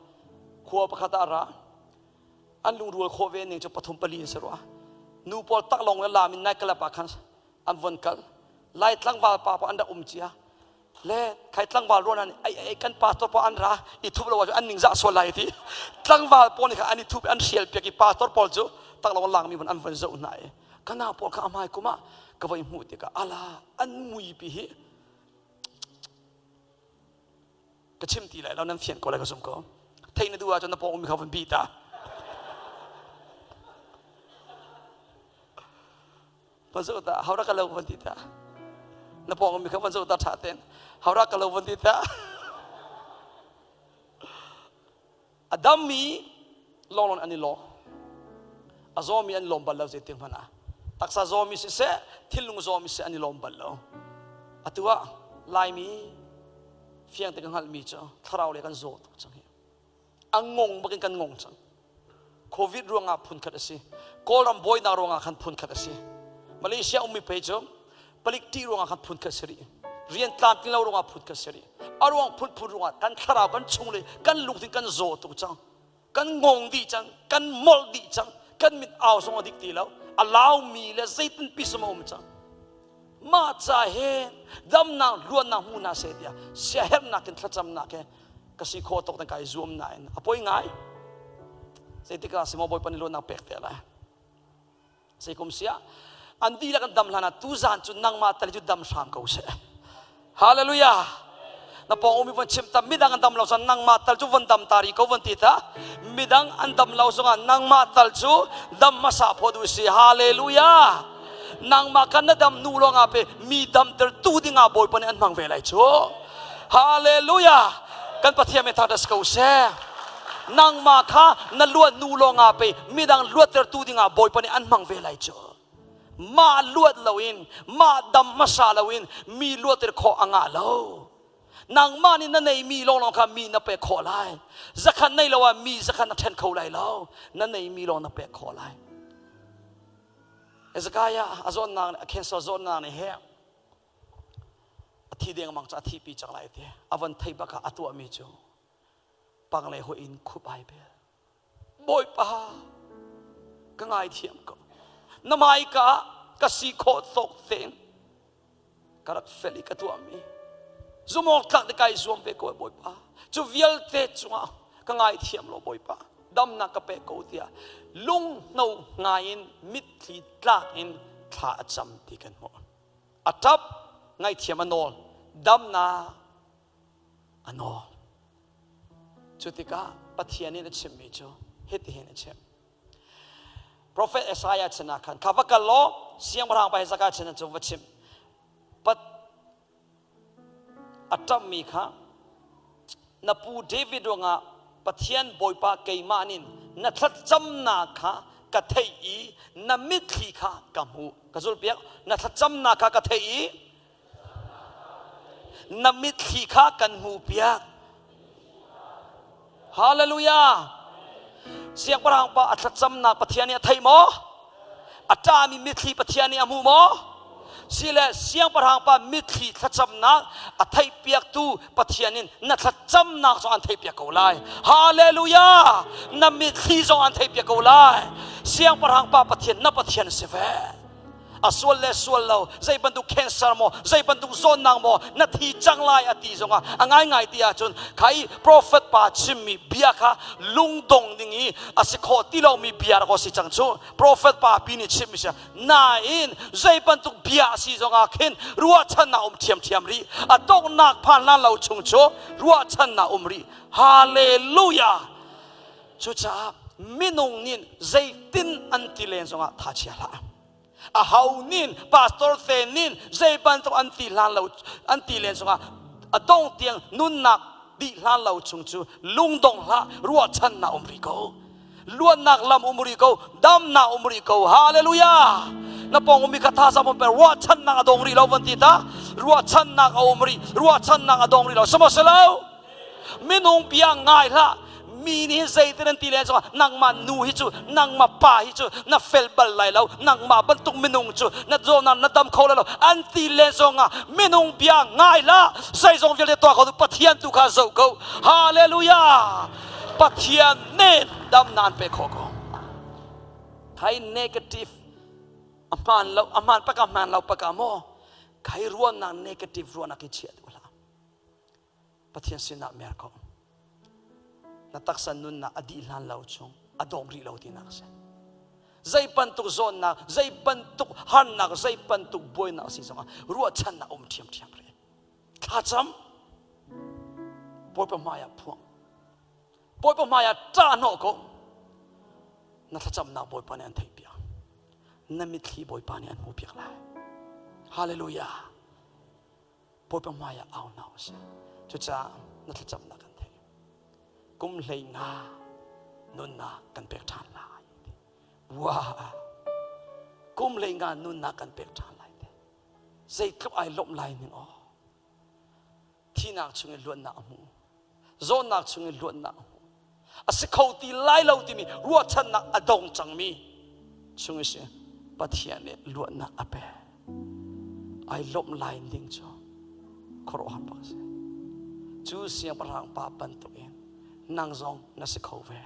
Khua pakhat ah ra. An lungrual khawh ve ning cu pathum pali in si rua. Nu pawl taklong le lam in nai kalap ah khan an von kal. Lai tlangval pa pa an rak um cia. Le khai tlangval ruan an ai ai kan pastor pa an ra i thup lo ah an ningzah sual lai ti. Tlangval pawl nih kha an i thup an hrial piak i pastor pawl cu taklong langmi von an von zoh hna i kana pawl kha amai kum ah ka voi hmuh tikah ala an mui pi hi ka chim ti lai lo nan fian ko lai ka zum ko thei na duh ahcun na pawng ummi kha vun bi ta van zoh ta hawra ka lo van ti ta na pawng ummi kha van zoh ta ṭha ten hawra ka lo van ti ta A dammi lawnglawng an i lawm. A zawmi an lawm bal lo zeitik hmanh ah. Taksa zawmi siseh, thinlung zawmi siseh an i lawm bal lo. Atu ah Laimi fiang te ka hngalhmi cu thlarau le kan zaw tuk cang hi. A ngong bakin kan ngong cang. Covid ruangah phunkhat a si. Kawlram buainak ruangah khan phunkhat a si. Malaysia ummi phei cu palik ṭih ruangah khan phunkhat si rih. Rian tlamtling lo ruangah phunkhat si rih. A ruang phunphun ruangah kan thlarau kan chung le kan lungthin kan zaw tuk cang. Kan ngong dih cang, kan molh dih cang, kan mit au zong a dik ti lo. A laumi le zeitin pi som a um cang. Mah ca he damnak luatnak hmu hna seh tiah siaherhnak in thlacamnak he ka si khawh tawk kai zuam nain a poi ngai. Zeitik ah simo Bawipa nih luatnak pek te lai. Zeikum siah an dihlak an dam hlan ah tuzan cu nangmah tal cu dam hram ko seh. Hallelujah. Na pawng umi von chim ta midang an dam lo cun nangmah tal cu von dam ta ri ko von ti ta. Midang an dam lo zongah nangmah tal cu dam hmasa phawt u si. Hallelujah. Nangmah kan na dam nu lawngah pe mi damter tu dingah Bawipa nih an hmang ve lai cu. Hallelujah. Kan Pathian min thangṭhat ko seh. Nangmah kha na luat nu lawngah pei midang luattertu dingah Bawipa nih an hmang ve lai cu. Mah luat loin, mah dam hmasa loin mi luatter khawh a ngah lo. Nangmah nih na neimi lawnglawng kha mi na pek khawh lai. Zakhat nei lo ah mi zakhat na ṭhen kho lai lo. Na neimi lawng na pek khawh lai. Hezekiah a zawnnak a cancer zawnnak nih he a thi dengmang cu a thihpi cang lai ti a von thei bak ah a tuahmi cu panglei hoih in khup ai bel. Bawipa ka ngaithiam ko. Na hmaika ah ka si khawh tawk tein ka rak fel i ka tuahmi zumawk tlak te kai zuam ve ko Bawipa. Cu vialte cungah ka ngaithiam lo Bawipa. Damnak ka pek ko tiah lunghno ngai in mitthli tlak in thla a cam ti kan hmuh. A ṭap ngaihthiam a nawl damnak a nawl. Cu tikah Pathian in a chimmi cu hitihin a chim. Profet Isaiah chan ah khan kha va kal law siangpahrang pa Hezekiah chan cu va chim. Pat a ṭammi kha na pu David ruangah Pathian Bawipa keimah nin na thlacamnak kha ka theih i na mitthli kha ka hmuh. Ka zulpiak na thlacamnak kha ka theih i na mitthli kha kan hmuhpiak. Hallelujah! Siangpahrang pa a thlacamnak Pathian nih a theih maw? A ṭami mitthli Pathian nih a hmu maw? Sile siangpahrang pa mitthli thlacamnak a theihpiaktu Pathian in na thlacamnak zong an theihpiak ko lai. Hallelujah! Na mitthli zong an theihpiak ko lai. Siangpahrang pa Pathian na Pathian si ve. A sual le sual lo zei bantuk cancer maw zei bantuk zawnnak maw na thi cang lai a ti zongah a ngaingai ti ahcun kha i prophet pa chimmi bia kha lungdong ding i a si khawh ti lomi bia rak si cang cu prophet pa pi nih chimmi si nain zei bantuk bia a si zongah khin ruahchannak um ṭhiamṭhiam rih a donghnak phan hlan lo chung cu ruahchannak um rih hallelujah cucaah minung nih zeitin an ti len zongah tha chia hlah. A ho nin pastor te nin zei bantuk an ti hlan lo an ti len zongah a dong tiang nunnak dih hlan lo chung cu lungdong hlah ruahchannak um rih ko. Luatnak lam um rih ko, damnak um rih ko. Hallelujah! Na pong umi kha thazaang pon per ruahchannak a dong rih lo van ti ta. Ruahchannak a um rih, ruahchannak a dong rih lo. Sihmanhsehlaw minung bia ngai hlah mi nih zeitin an ti len zongah nangmah nu hi cu nangmah pa hi cu na fel bal lai lo nangmah bantuk minung cu na zawnak na dam kho lai lo an ti len zongah minung bia ngai hlah zeizong vialte tuah kho tu Pathian tu kha zoh ko hallelujah Pathian nih damnak an pe khawh ko khai negative a hmaan lo a hmaan paka hmaan lo paka maw khai ruahnak negative ruahnak hi chia tu hlah Pathian sinah mer ko. Na taksa nunnak a dih hlan lo chung a dawm rih lo tinak a si. Zei bantuk zawnnak, zei bantuk harnak, zei bantuk buainak a si zongah ruahchannak um ṭhiamṭhiam rih. Thlacam Bawipa hmai ah phuang. Bawipa hmai ah ṭah hnawh ko. Na thlacamnak Bawipa nih an theihpiak. Na mitthli Bawipa nih an hmuhpiak lai. Hallelujah. Bawipa hmaiah au hna u sih. Cucaah na thlacamnak kan theih. Kum 15 nunnak kan pek ṭhan lai. Wah! Kum 15 nunnak kan pek ṭhan lai te. Zeitluk ai lawmh lai ning aw. Thinak chungin luatnak a hmu. Zawtnak chungin luatnak a hmu. A si kho ti lai lo timi ruahchannak a dong cangmi chung i si Pathian nih luatnak a pek. Ai lawmh lai ding cu khuaruahhar bak a si. Cu siangpahrang pa bantukin nang zong na si kho ve.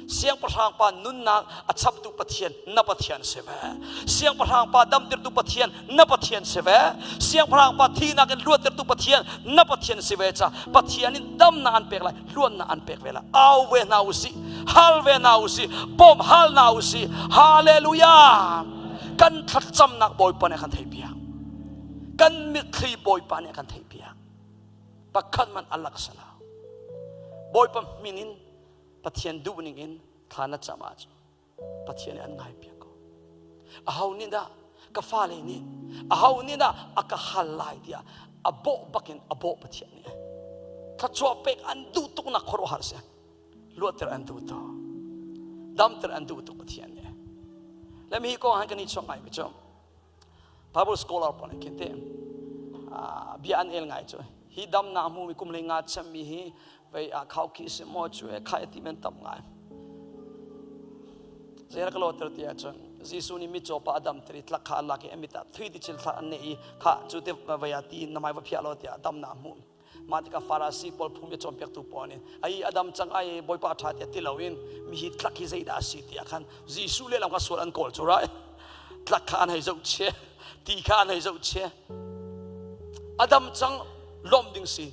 Siangpahrang pa nunnak a chaptu Pathian na Pathian si ve. Siangpahrang pa damtertu Pathian na Pathian si ve. Siangpahrang pa thinak in luattertu Pathian na Pathian si ve ca Pathian in damnak an pek lai, luatnak an pek ve lai. Au ve hna u sih, hal ve hna u sih, bawm hal hna u sih. Hallelujah! Kan thlacamnak Bawipa nih a kan theihpiak. Kan mitthli Bawipa nih a kan theihpiak. Pakhat man a lak sala. Bawipa min in Pathian duh ning in thla na cam ahcun Pathian nih an ngaipiak ko. Aho nih dah ka fale nih aho nih dah a ka hal lai tiah a bawh bakin a bawh Pathian nih. Thluachuah pek an duh tuknak khuaruahhar si. Luatter an duh tuk. Damter an duh tuk Pathian nih. Le mi hi kong han kan i chuak ngai mi cu Bible scholar pawl nih khin te bia an el ngai cu hi damnak hmumi kum hlei nga chemmi hi vei a khau khi si maw cu e khai ti men tam ngai zei ka loter ti ahcun Jesuh nih mitcaw pa a dam tiri tlak kha a lak i a mit ah thui ti chil thla an ne i kha cu te vei ah ti na mai va phiah lo tiah damnak hmu mah tikah Farasi pawl phung bia cawnpiaktu pawl nih ai adam cang ai bawipa ṭha tiah ti loin mi hi tlak hi zeidah a si tiah khan Jesuh lehlam kha sual an kawl cu rai tlak kha an hei zoh chia ti kha an hei zoh chia adam cang lawm ding si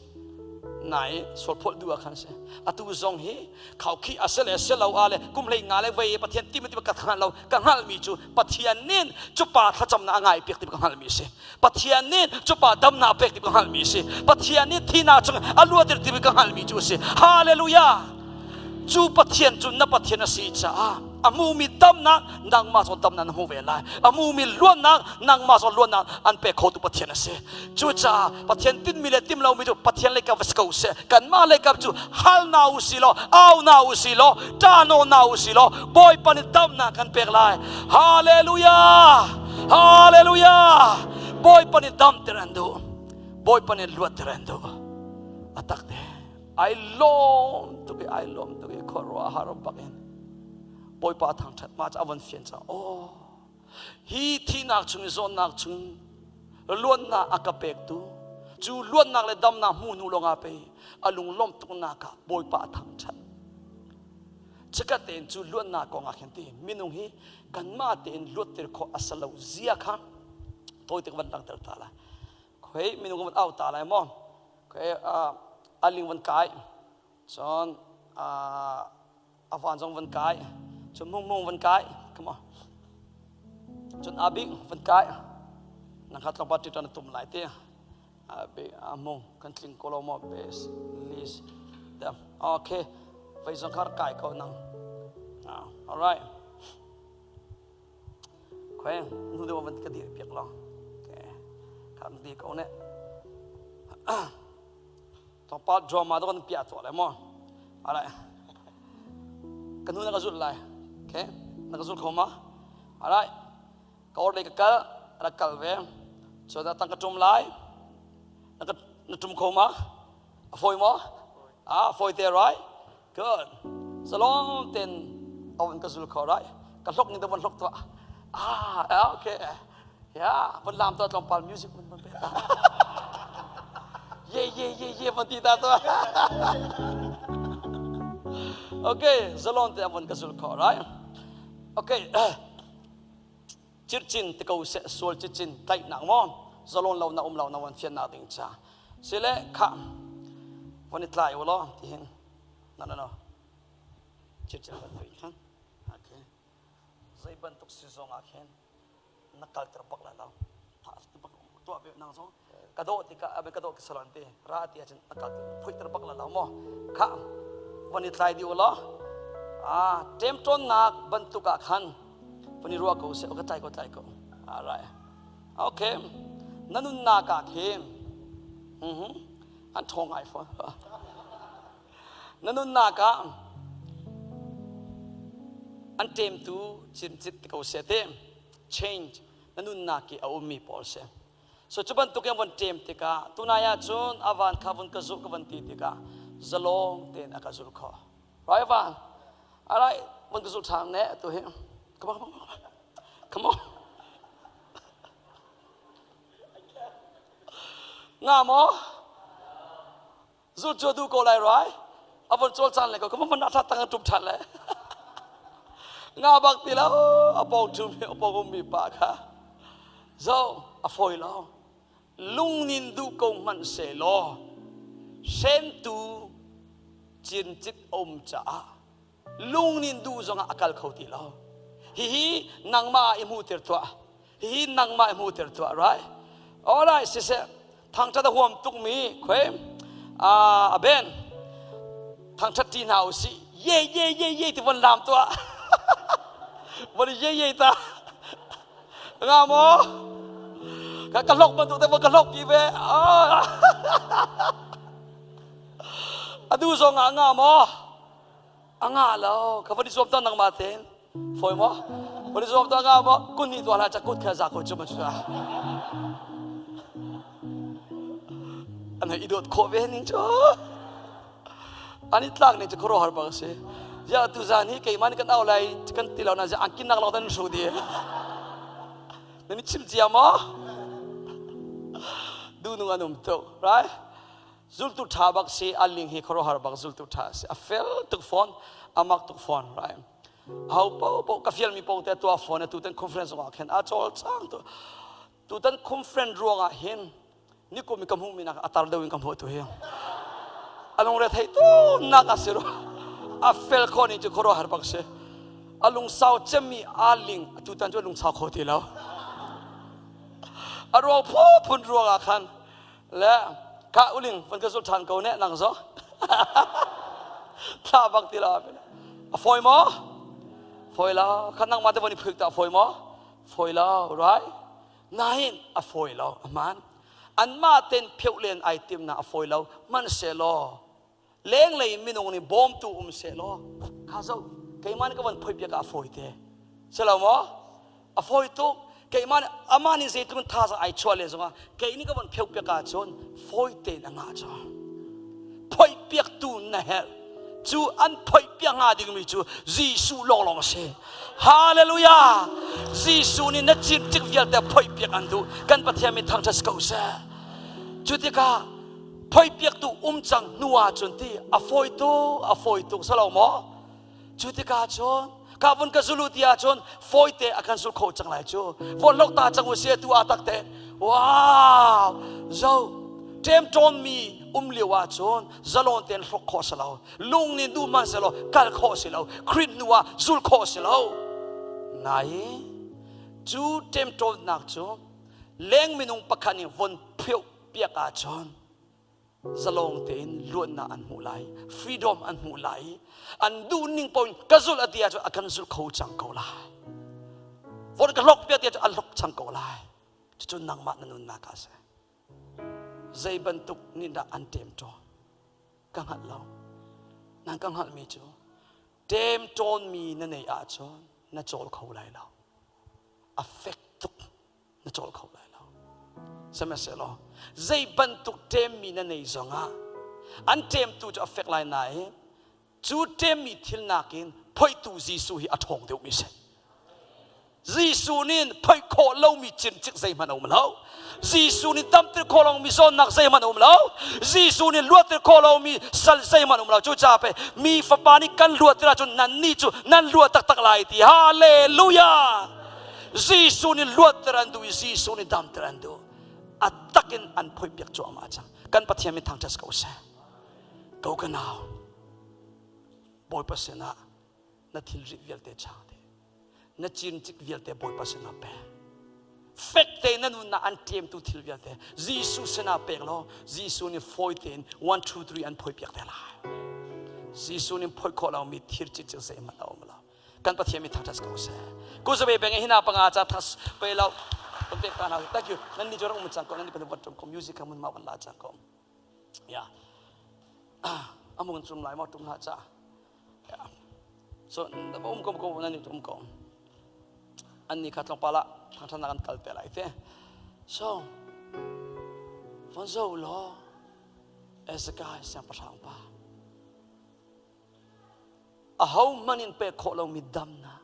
nai sual phawt duh ah khan si atu zong hi khau khi a se le se lo a le kum hlei nga le vei pathian ti ti ka hngal lo ka hngal mi cu pathian nin cu pa thlacam na a ngai piak ti ka hngal mi si Pathian nih cupa damnak pek ti ka hngalhmi a si. Pathian nih thihnak chung a luatir ti ka hngalhmi cu a si. Hallelujah! Cu Pathian cu na Pathian a si caah a hmumi damnak nangmah zong damnak na hmu ve lai. A hmumi luatnak nangmah zong luatnak an pek khotu Pathian a si. Cucaah Pathian tinhmi le tim lomi cu Pathian lei kap va si ko seh. Kanmah lei kap cu hal na u si law, au na u si law, ṭah na u si law, Bawipa nih damnak kan pek lai. Hallelujah! Hallelujah! Bawipa nih damter an duh. Bawipa nih luatter an duh. A tak te. Ai lawm tuk i ai lawm tuk i khuaruah har bak in Bawipa thangṭhat ma cu a von fian cang. Oh, hi thihnak chung i zawnnak chung luatnak a ka pektu cu luatnak le damnak hmu hnu lawngah pei a lunglawmh tuknak ah Bawipa a thangṭhat. Chikat tein cu luatnak kong ah khin ti minung hi kanmah tein luatter khawh a si lo zia kha tawi te van langhter ta lai. Khoi minung van au ta lai maw? Khoi a ling van kai cun a van zong van kai cun mung van kai come on cun abik van kai nang kha tlawmpal ṭiṭan a tum lai ti mung kan tling ko lo maw base list okay vei zong kha kai ko nang all right. Khoi nu deuh van ka dir piak lo. Okay. Kan di ko ne. Tlawmpal drama to kan piah tuah lai maw? Alright. Ka nu na ka zulh lai. Okay. Na ka zul kho ma? Alright. Ka or lei ka kal, rak kal ve. So na tang ka tum lai. Na ka na tum kho ma? A fawi maw? Ah, fawi te right? Good. Zalong ten awan ka zul kho right? Ka hlok ning te von hlok tuah. Ah, okay. Yeah, von lam tuah tlawmpal music von von pe ta. Ye ye ye ye von ti ta tuah. Okay, zalong te avon ka zul kho right? Okay. Circin ti ko seh sual cicin tlaihnak maw zalon lo na um lo na von fiannak ding cha sile kha von i tlai u law ti hin no no no circin van pui khan okay zei bantuk si zong ah khin na kalter bak lai lo bak tuah ve nang zong ka dawh tikah abe ka dawh ka salon te ra ti ahcun a kal phuiter bak la lo maw kha von i tlai dih u law ah ṭemṭawnnak bantuk ah khan von i ruah ko seh ka tlai ko tlai ko alright okay na nunnak ah khin mhm an ṭhawng ngai fawn na nunnak ah an ṭemtu cimcit ti ko seh te change na nunnak i a ummi pawl si so cu bantuk in von ṭem tikah tunai ah cun a van kha vun ka zulh ka van ti tikah zalong tein a ka zul kho right van alright vun ka zul ṭhan ne tu hi come on come on come on nga maw Zul cu a duh ko lai rai. A von cawl caan le ko ka van a tang a ṭum ṭhan le. Nga bak ti lo a pawng ṭum a pawng ummi pa kha. Zo a fawi lo. Lungnin duh ko hmanh se law hrentu cincit um caah lungnin duh zongah a kal kho ti lo. Hihi nangmah ah i hmuhter tuah. Hihi nangmah i hmuhter tuah, right? Alright, siseh, thangṭhat a huam tukmi khuai a ben thangṭhat ṭi hna usih. Ye ye ye ye ti von lam tuah. Von ye ye ta. Nga maw? Ka ka hlok bantuk te ka hlok ki ve. Adu zong ah nga maw? A nga lo. Ka von i zuam ta nangmah tein. Fawi maw? Von i zuam ta nga maw? Kun ni tuah hlah ca kut kha za ko cu ma cu An hei i dawt khawh ve ning cu. An i tlak ning cu khuaruahhar bak a si. Ya tu zan hi keimah nih kan au lai kan ti lo na an kinnak lawng nan hru di. Nan i chim cia maw? Duhnung an um tuk, right? Zultu ṭha bak si, a ling hi khuaruahhar bak zultu ṭha si. A fel tuk fawn, a mak tuk fawn, right? Ho po po ka fialmi po te tuah fawn atu tan conference zongah khin a cawlcang tu. Tutan conference ruangah hin nikum i ka hmuhmi nak a tar deuh in ka hmuh tu hi. A lungre thei tu nak a si ru. A fel kho ni cu khuaruahhar bak si. A lungsau cemmi a ling tutan cu a lungsau kho ti lo. A ruang phu phun ruangah khan le ka uling van ka zul ṭhan ko ne nang zong thla bak ti lo a fawi maw fawi lo khan nangmah te von i phik ta a fawi maw fawi lo right nain a fawi lo a hmaan anmah ten pheuh len ai tim na a fawi lo hmanhsehlaw lenglei minung nih bawmtu um sehlaw kha zo keimah nih ka van phoi piak ah a fawi te si lo maw a fawi tuk keimah nih amah nih zeitluk in thazaang ai chuah le zongah kei nih ka van pheu piak ahcun fawi tein a ngah cu phoih piaktu na herh cu an phoih piak hnga dingmi cu Jesuh lawnglawng a si Hallelujah Jesuh nih na cik vialte phoih piak an duh kan Pathian min thangṭhat si ko seh cu tikah phoipiaktu um cang hnu ahcun ti a fawi tuk a fawi tuk si lo maw cu tikah cun ka vun ka zulu ti ahcun fawite a kan zul kho cang lai cu von lok ta cang u si tu a tak te wow zo ṭemṭawn mi um lio ahcun zalon ten hlok khawh si lo lung nih duh hmanh si lo kal khawh si lo Khrih hnu ah zul khawh si lo nai cu ṭemṭawnnak cu leng minung pakhat nih von pheuh piak ahcun zalong tein luatnak an hmuh lai freedom an hmuh lai an duh ning paoh in ka zulh a ti ahcun a kan zulh kho cang ko lai. Von ka hlok piak tiah a hlok cang ko lai. Cucu nangmah na nunnak ah a si. Zei bantuk nih dah an ṭemṭawn? Ka hngalh lo. Nan ka hngalhmi cu ṭemṭawnmi na neih ahcun na cawl kho lai lo. A fek tuk na cawl kho lai lo. Sihmanhsehlaw zei bantuk ṭemmi na nei zongah an ṭemtu cu a fek lai nain cu ṭemmi thil nakin phoihtu Jesuh hi a ṭhawng deuhmi si. Jesuh nih phoih khawh lomi cincik zeihmanh a um lo. Jesuh nih damter khawh lomi zawnnak zeihmanh a um lo. Jesuh nih luatter khawh lomi sal zeihmanh a um lo. Cucaah pei mi fapa nih kan luatter ahcun nannih cu nan luat taktak lai ti. Hallelujah! Jesuh nih luatter an duh i Jesuh nih damter an duh. A tak in an phoihpiak cuahmah cang. Kan Pathian min thangṭhat ko seh. Ko ka nau, Bawipa sinah na thilri vialte chang te. Na cincik vialte Bawipa sinah pe. Fek te na nunnak an ṭemtu thil vialte Jesuh sinah pek law Jesuh nih fawi tein 1 2 3 an phoihpiak te lai. Jesuh nih phoih khawh lomi thir cicik zeihmanh a um lo. Kan Pathian mi thangṭhat ko seh. Kuzabe beng hina panga ca thas pe lo. Kan pek ta hna. Thank you. Nan ni jorang um cang ko nan ni pan wat ko music ka mun ma wan la cang ko. Ya. Amun tum lai mo tum ha cha. So um ko ko nan ni um ko. An ni kha tlawmpal ah thangṭhatnak an kal te lai te. So von zo law Ezekiel siangpahrang pa ahohmanh in pek khawh lomi damnak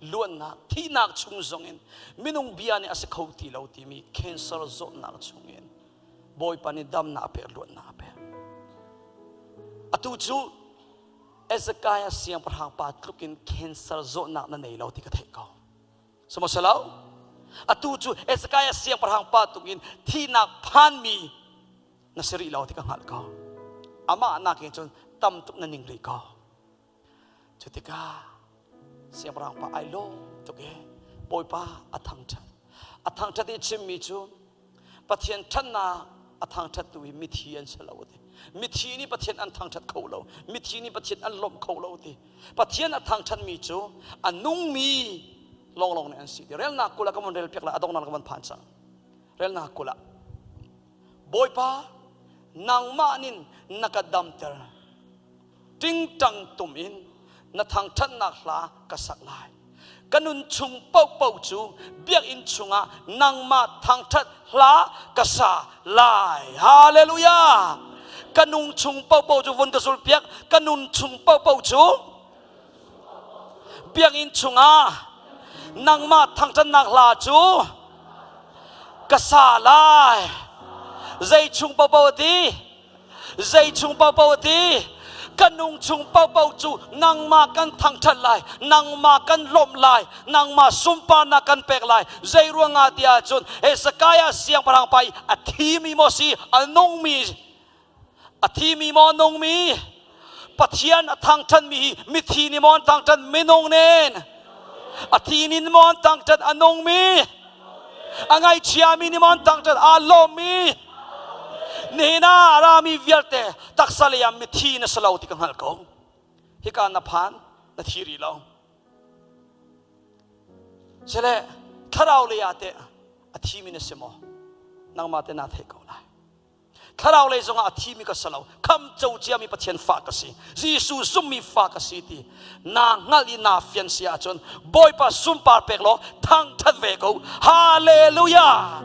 luannak thihnak chung zongin minung bia nih a si kho ti lo timi cancer zawtnak chungin Bawipa nih damnak a pek luatnak a pek atu cu Ezekiah siangpahrang pa tluk in cancer zawtnak na nei lo ti ka theih ko Sihmanhsehlaw atu cu Ezekiah siangpahrang pa tuk in thihnak phanmi na si rih lo ti ka hngalh ko amah nakin cun tam tuk na ning rih ko Cu tikah siangpahrang pa ai lawm tuk i Bawipa a thangṭhat. A thangṭhat i chimmi cu Pathian ṭhatnak a thangṭhattu hi mithi an si lo ti. Mithi nih Pathian an thangṭhat kho lo. Mithi nih Pathian an lawmh kho lo ti. Pathian a thangṭhatmi cu a nungmi lawnglawng nih an si ti. Relnak 20 ah ka von rel piak lai a donghnak ka von phan cang. Relnak 20 ah Bawipa nangmah nin na ka damter. Tingtang tum in na thangṭhatnak hla ka sak lai. Ka nun chung paohpaoh cu biakinn chungah nangmah thangṭhat hla ka sa lai. Hallelujah! Ka nung chung paohpaoh cu vun ka zulpiak. Ka nun chung paohpaoh cu biakinn chungah nangmah thangṭhatnak hla cu ka sa lai. Zei chung paohpaoh a ti? Zei chung paohpaoh a ti ka nung chung paohpaoh cu nangmah kan thangṭhat lai nangmah kan lawmh lai nangmah sunparnak kan pek lai zei ruangah ti ahcun Hezekiah siangpahrang pa i a thimi maw si a nungmi a thimi maw a nungmi Pathian a thangṭhatmi hi mithi nih maw an thangṭhat minung nen a thi nin maw an thangṭhat a nungmi a ngaihchiami nih maw an thangṭhat aa lawmmi nihin ah a rami vialte taksa lei ah mithi na si lo ti ka hngalh ko hika na phan na thi rih lo sile thlarau lei ah teh a thimi na si maw nangmah te naa theih ko lai Thlarau lei zongah a thimi ka si lo khamco ciami Pathian fa ka si Jesuh zummi fa ka si ti naa hngalh i naa fian si ahcun Bawipa sunpar pek law thangṭhat ve ko Hallelujah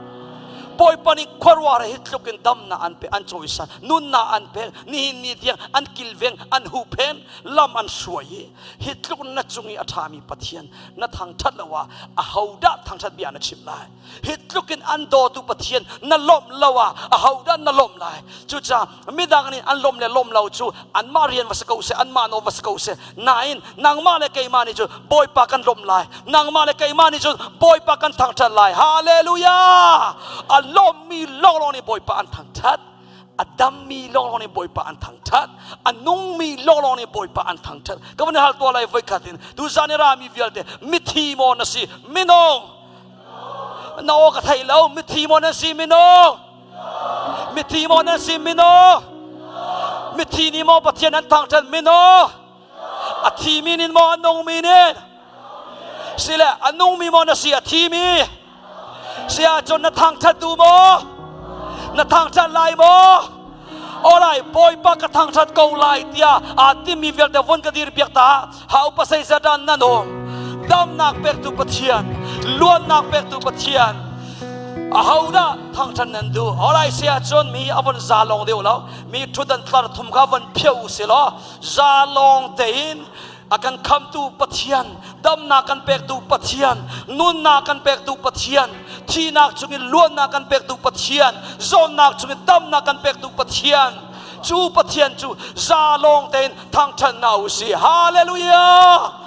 Bawipa nih khuaruahar hi tluk in damnak an pe an cawisan nunnak an pek nihin ni tiang an kilveng an huhphen lam an hruai i hi tluk na cung i a ṭhami Pathian na thangṭhat lo ah ahodah thangṭhat bia na chim lai Hi tluk in an dawtu Pathian na lawmh lo ah ahodah na lawmh lai? Cucaah midang nih an lawmh le lawmh lo cu anmah rian va si ko seh, anmah nawl va si ko seh. Nain nangmah le keimah nih cun Bawipa kan lawmh lai. Nangmah le keimah nih cun Bawipa kan thangṭhat lai. Hallelujah! A lawmmi lawnglawng nih Bawipa an thangṭhat. A dammi lawnglawng nih Bawipa an thangṭhat. A nungmi lawnglawng nih Bawipa an thangṭhat. Ka van hal tuah lai voikhat in tuzan i rami vialte mithi maw na si minung Na aw ka thei lo. Mithi maw nan si mino? Mithi maw nan si mino? Mithi nih maw Pathian an thangṭhat mino? A thimi nin maw a nungmi nin? Sile a nungmi maw na si a thimi? Si ahcun na thangṭhat duh maw? Na thangṭhat lai maw? Alright, Bawipa ka thangṭhat ko lai tiah aa timmi vialte vun ka dir piak ta. Hau pasai zatan nan um. Damnak pektu Pathian, luannak pektu Pathian. Ahodah thangṭhat nan duh? Alright, si ahcun mi a von za lawng deuh lo. Mi ṭhutdan tlar thum kha von phiah u si law za lawng tein a kan khamtu Pathian, damnak kan pektu Pathian, nunnak kan pektu Pathian, thihnak chungin luatnak kan pektu Pathian, zawtnak chungin damnak kan pektu Pathian, cu Pathian cu za lawng tein thangṭhat hna u sih. Hallelujah!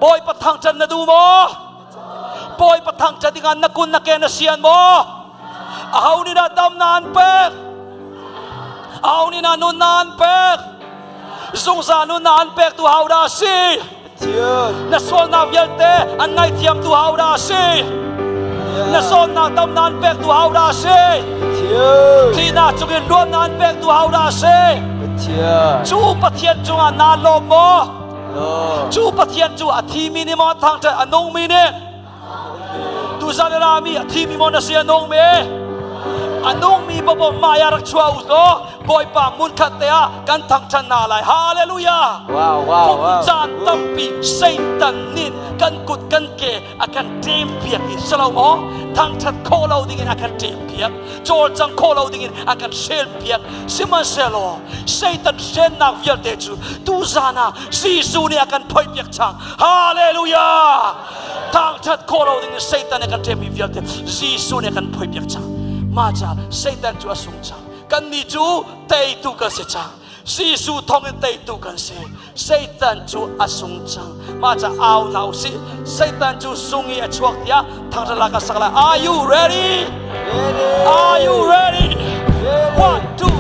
Bawipa thangṭhat na duh maw? Bawipa thangṭhat dingah na kun na ke na sian maw? Aho nih dah damnak an pek? Aho nih dah nunnak an pek? Zungzal nunnak an pektu ho dah a si? Na sualnak vialte an ngaihthiamtu ho dah a si? Na zawtnak damnak an pektu ho dah a si? Thihnak cungin luatnak an pektu ho dah a si? Cu Pathian cungah naa lawm maw? Cu Pathian cu a thimi nih maw a thangṭhat a nungmi nih? Tuzan a rami a thimi maw na si a nungmi? A nungmi bawbawm hmai ah rak chuah u law Bawipa hmunkhat te ah kan thangṭhat hna lai. Hallelujah! Wow, wow, Kum wow. caan tampi Satan nih kan kut kan ke a kan ṭem piak i si lo maw? Thangṭhat khawh lo dingin a kan ṭem piak. Cawlcang khawh lo dingin a kan hrel piak. Sihmanhsehlaw Satan hrennak vialte cu tuzan ah Jesuh nih a kan phoih piak cang. Hallelujah! Thangṭhat khawh lo ding in Satan nih a kan ṭemmi vialte Jesuh nih a kan phoipiak cang. Mah caah Satan cu a sung cang. Kannih cu teitu kan si cang. Jesuh thawng in teitu kan si. Satan cu a sung cang. Mah caah au hna usih. Satan cu sung i a chuak tiah thangṭhat ka sak lai. Are you ready? Ready. Are you ready? Ready. One, two.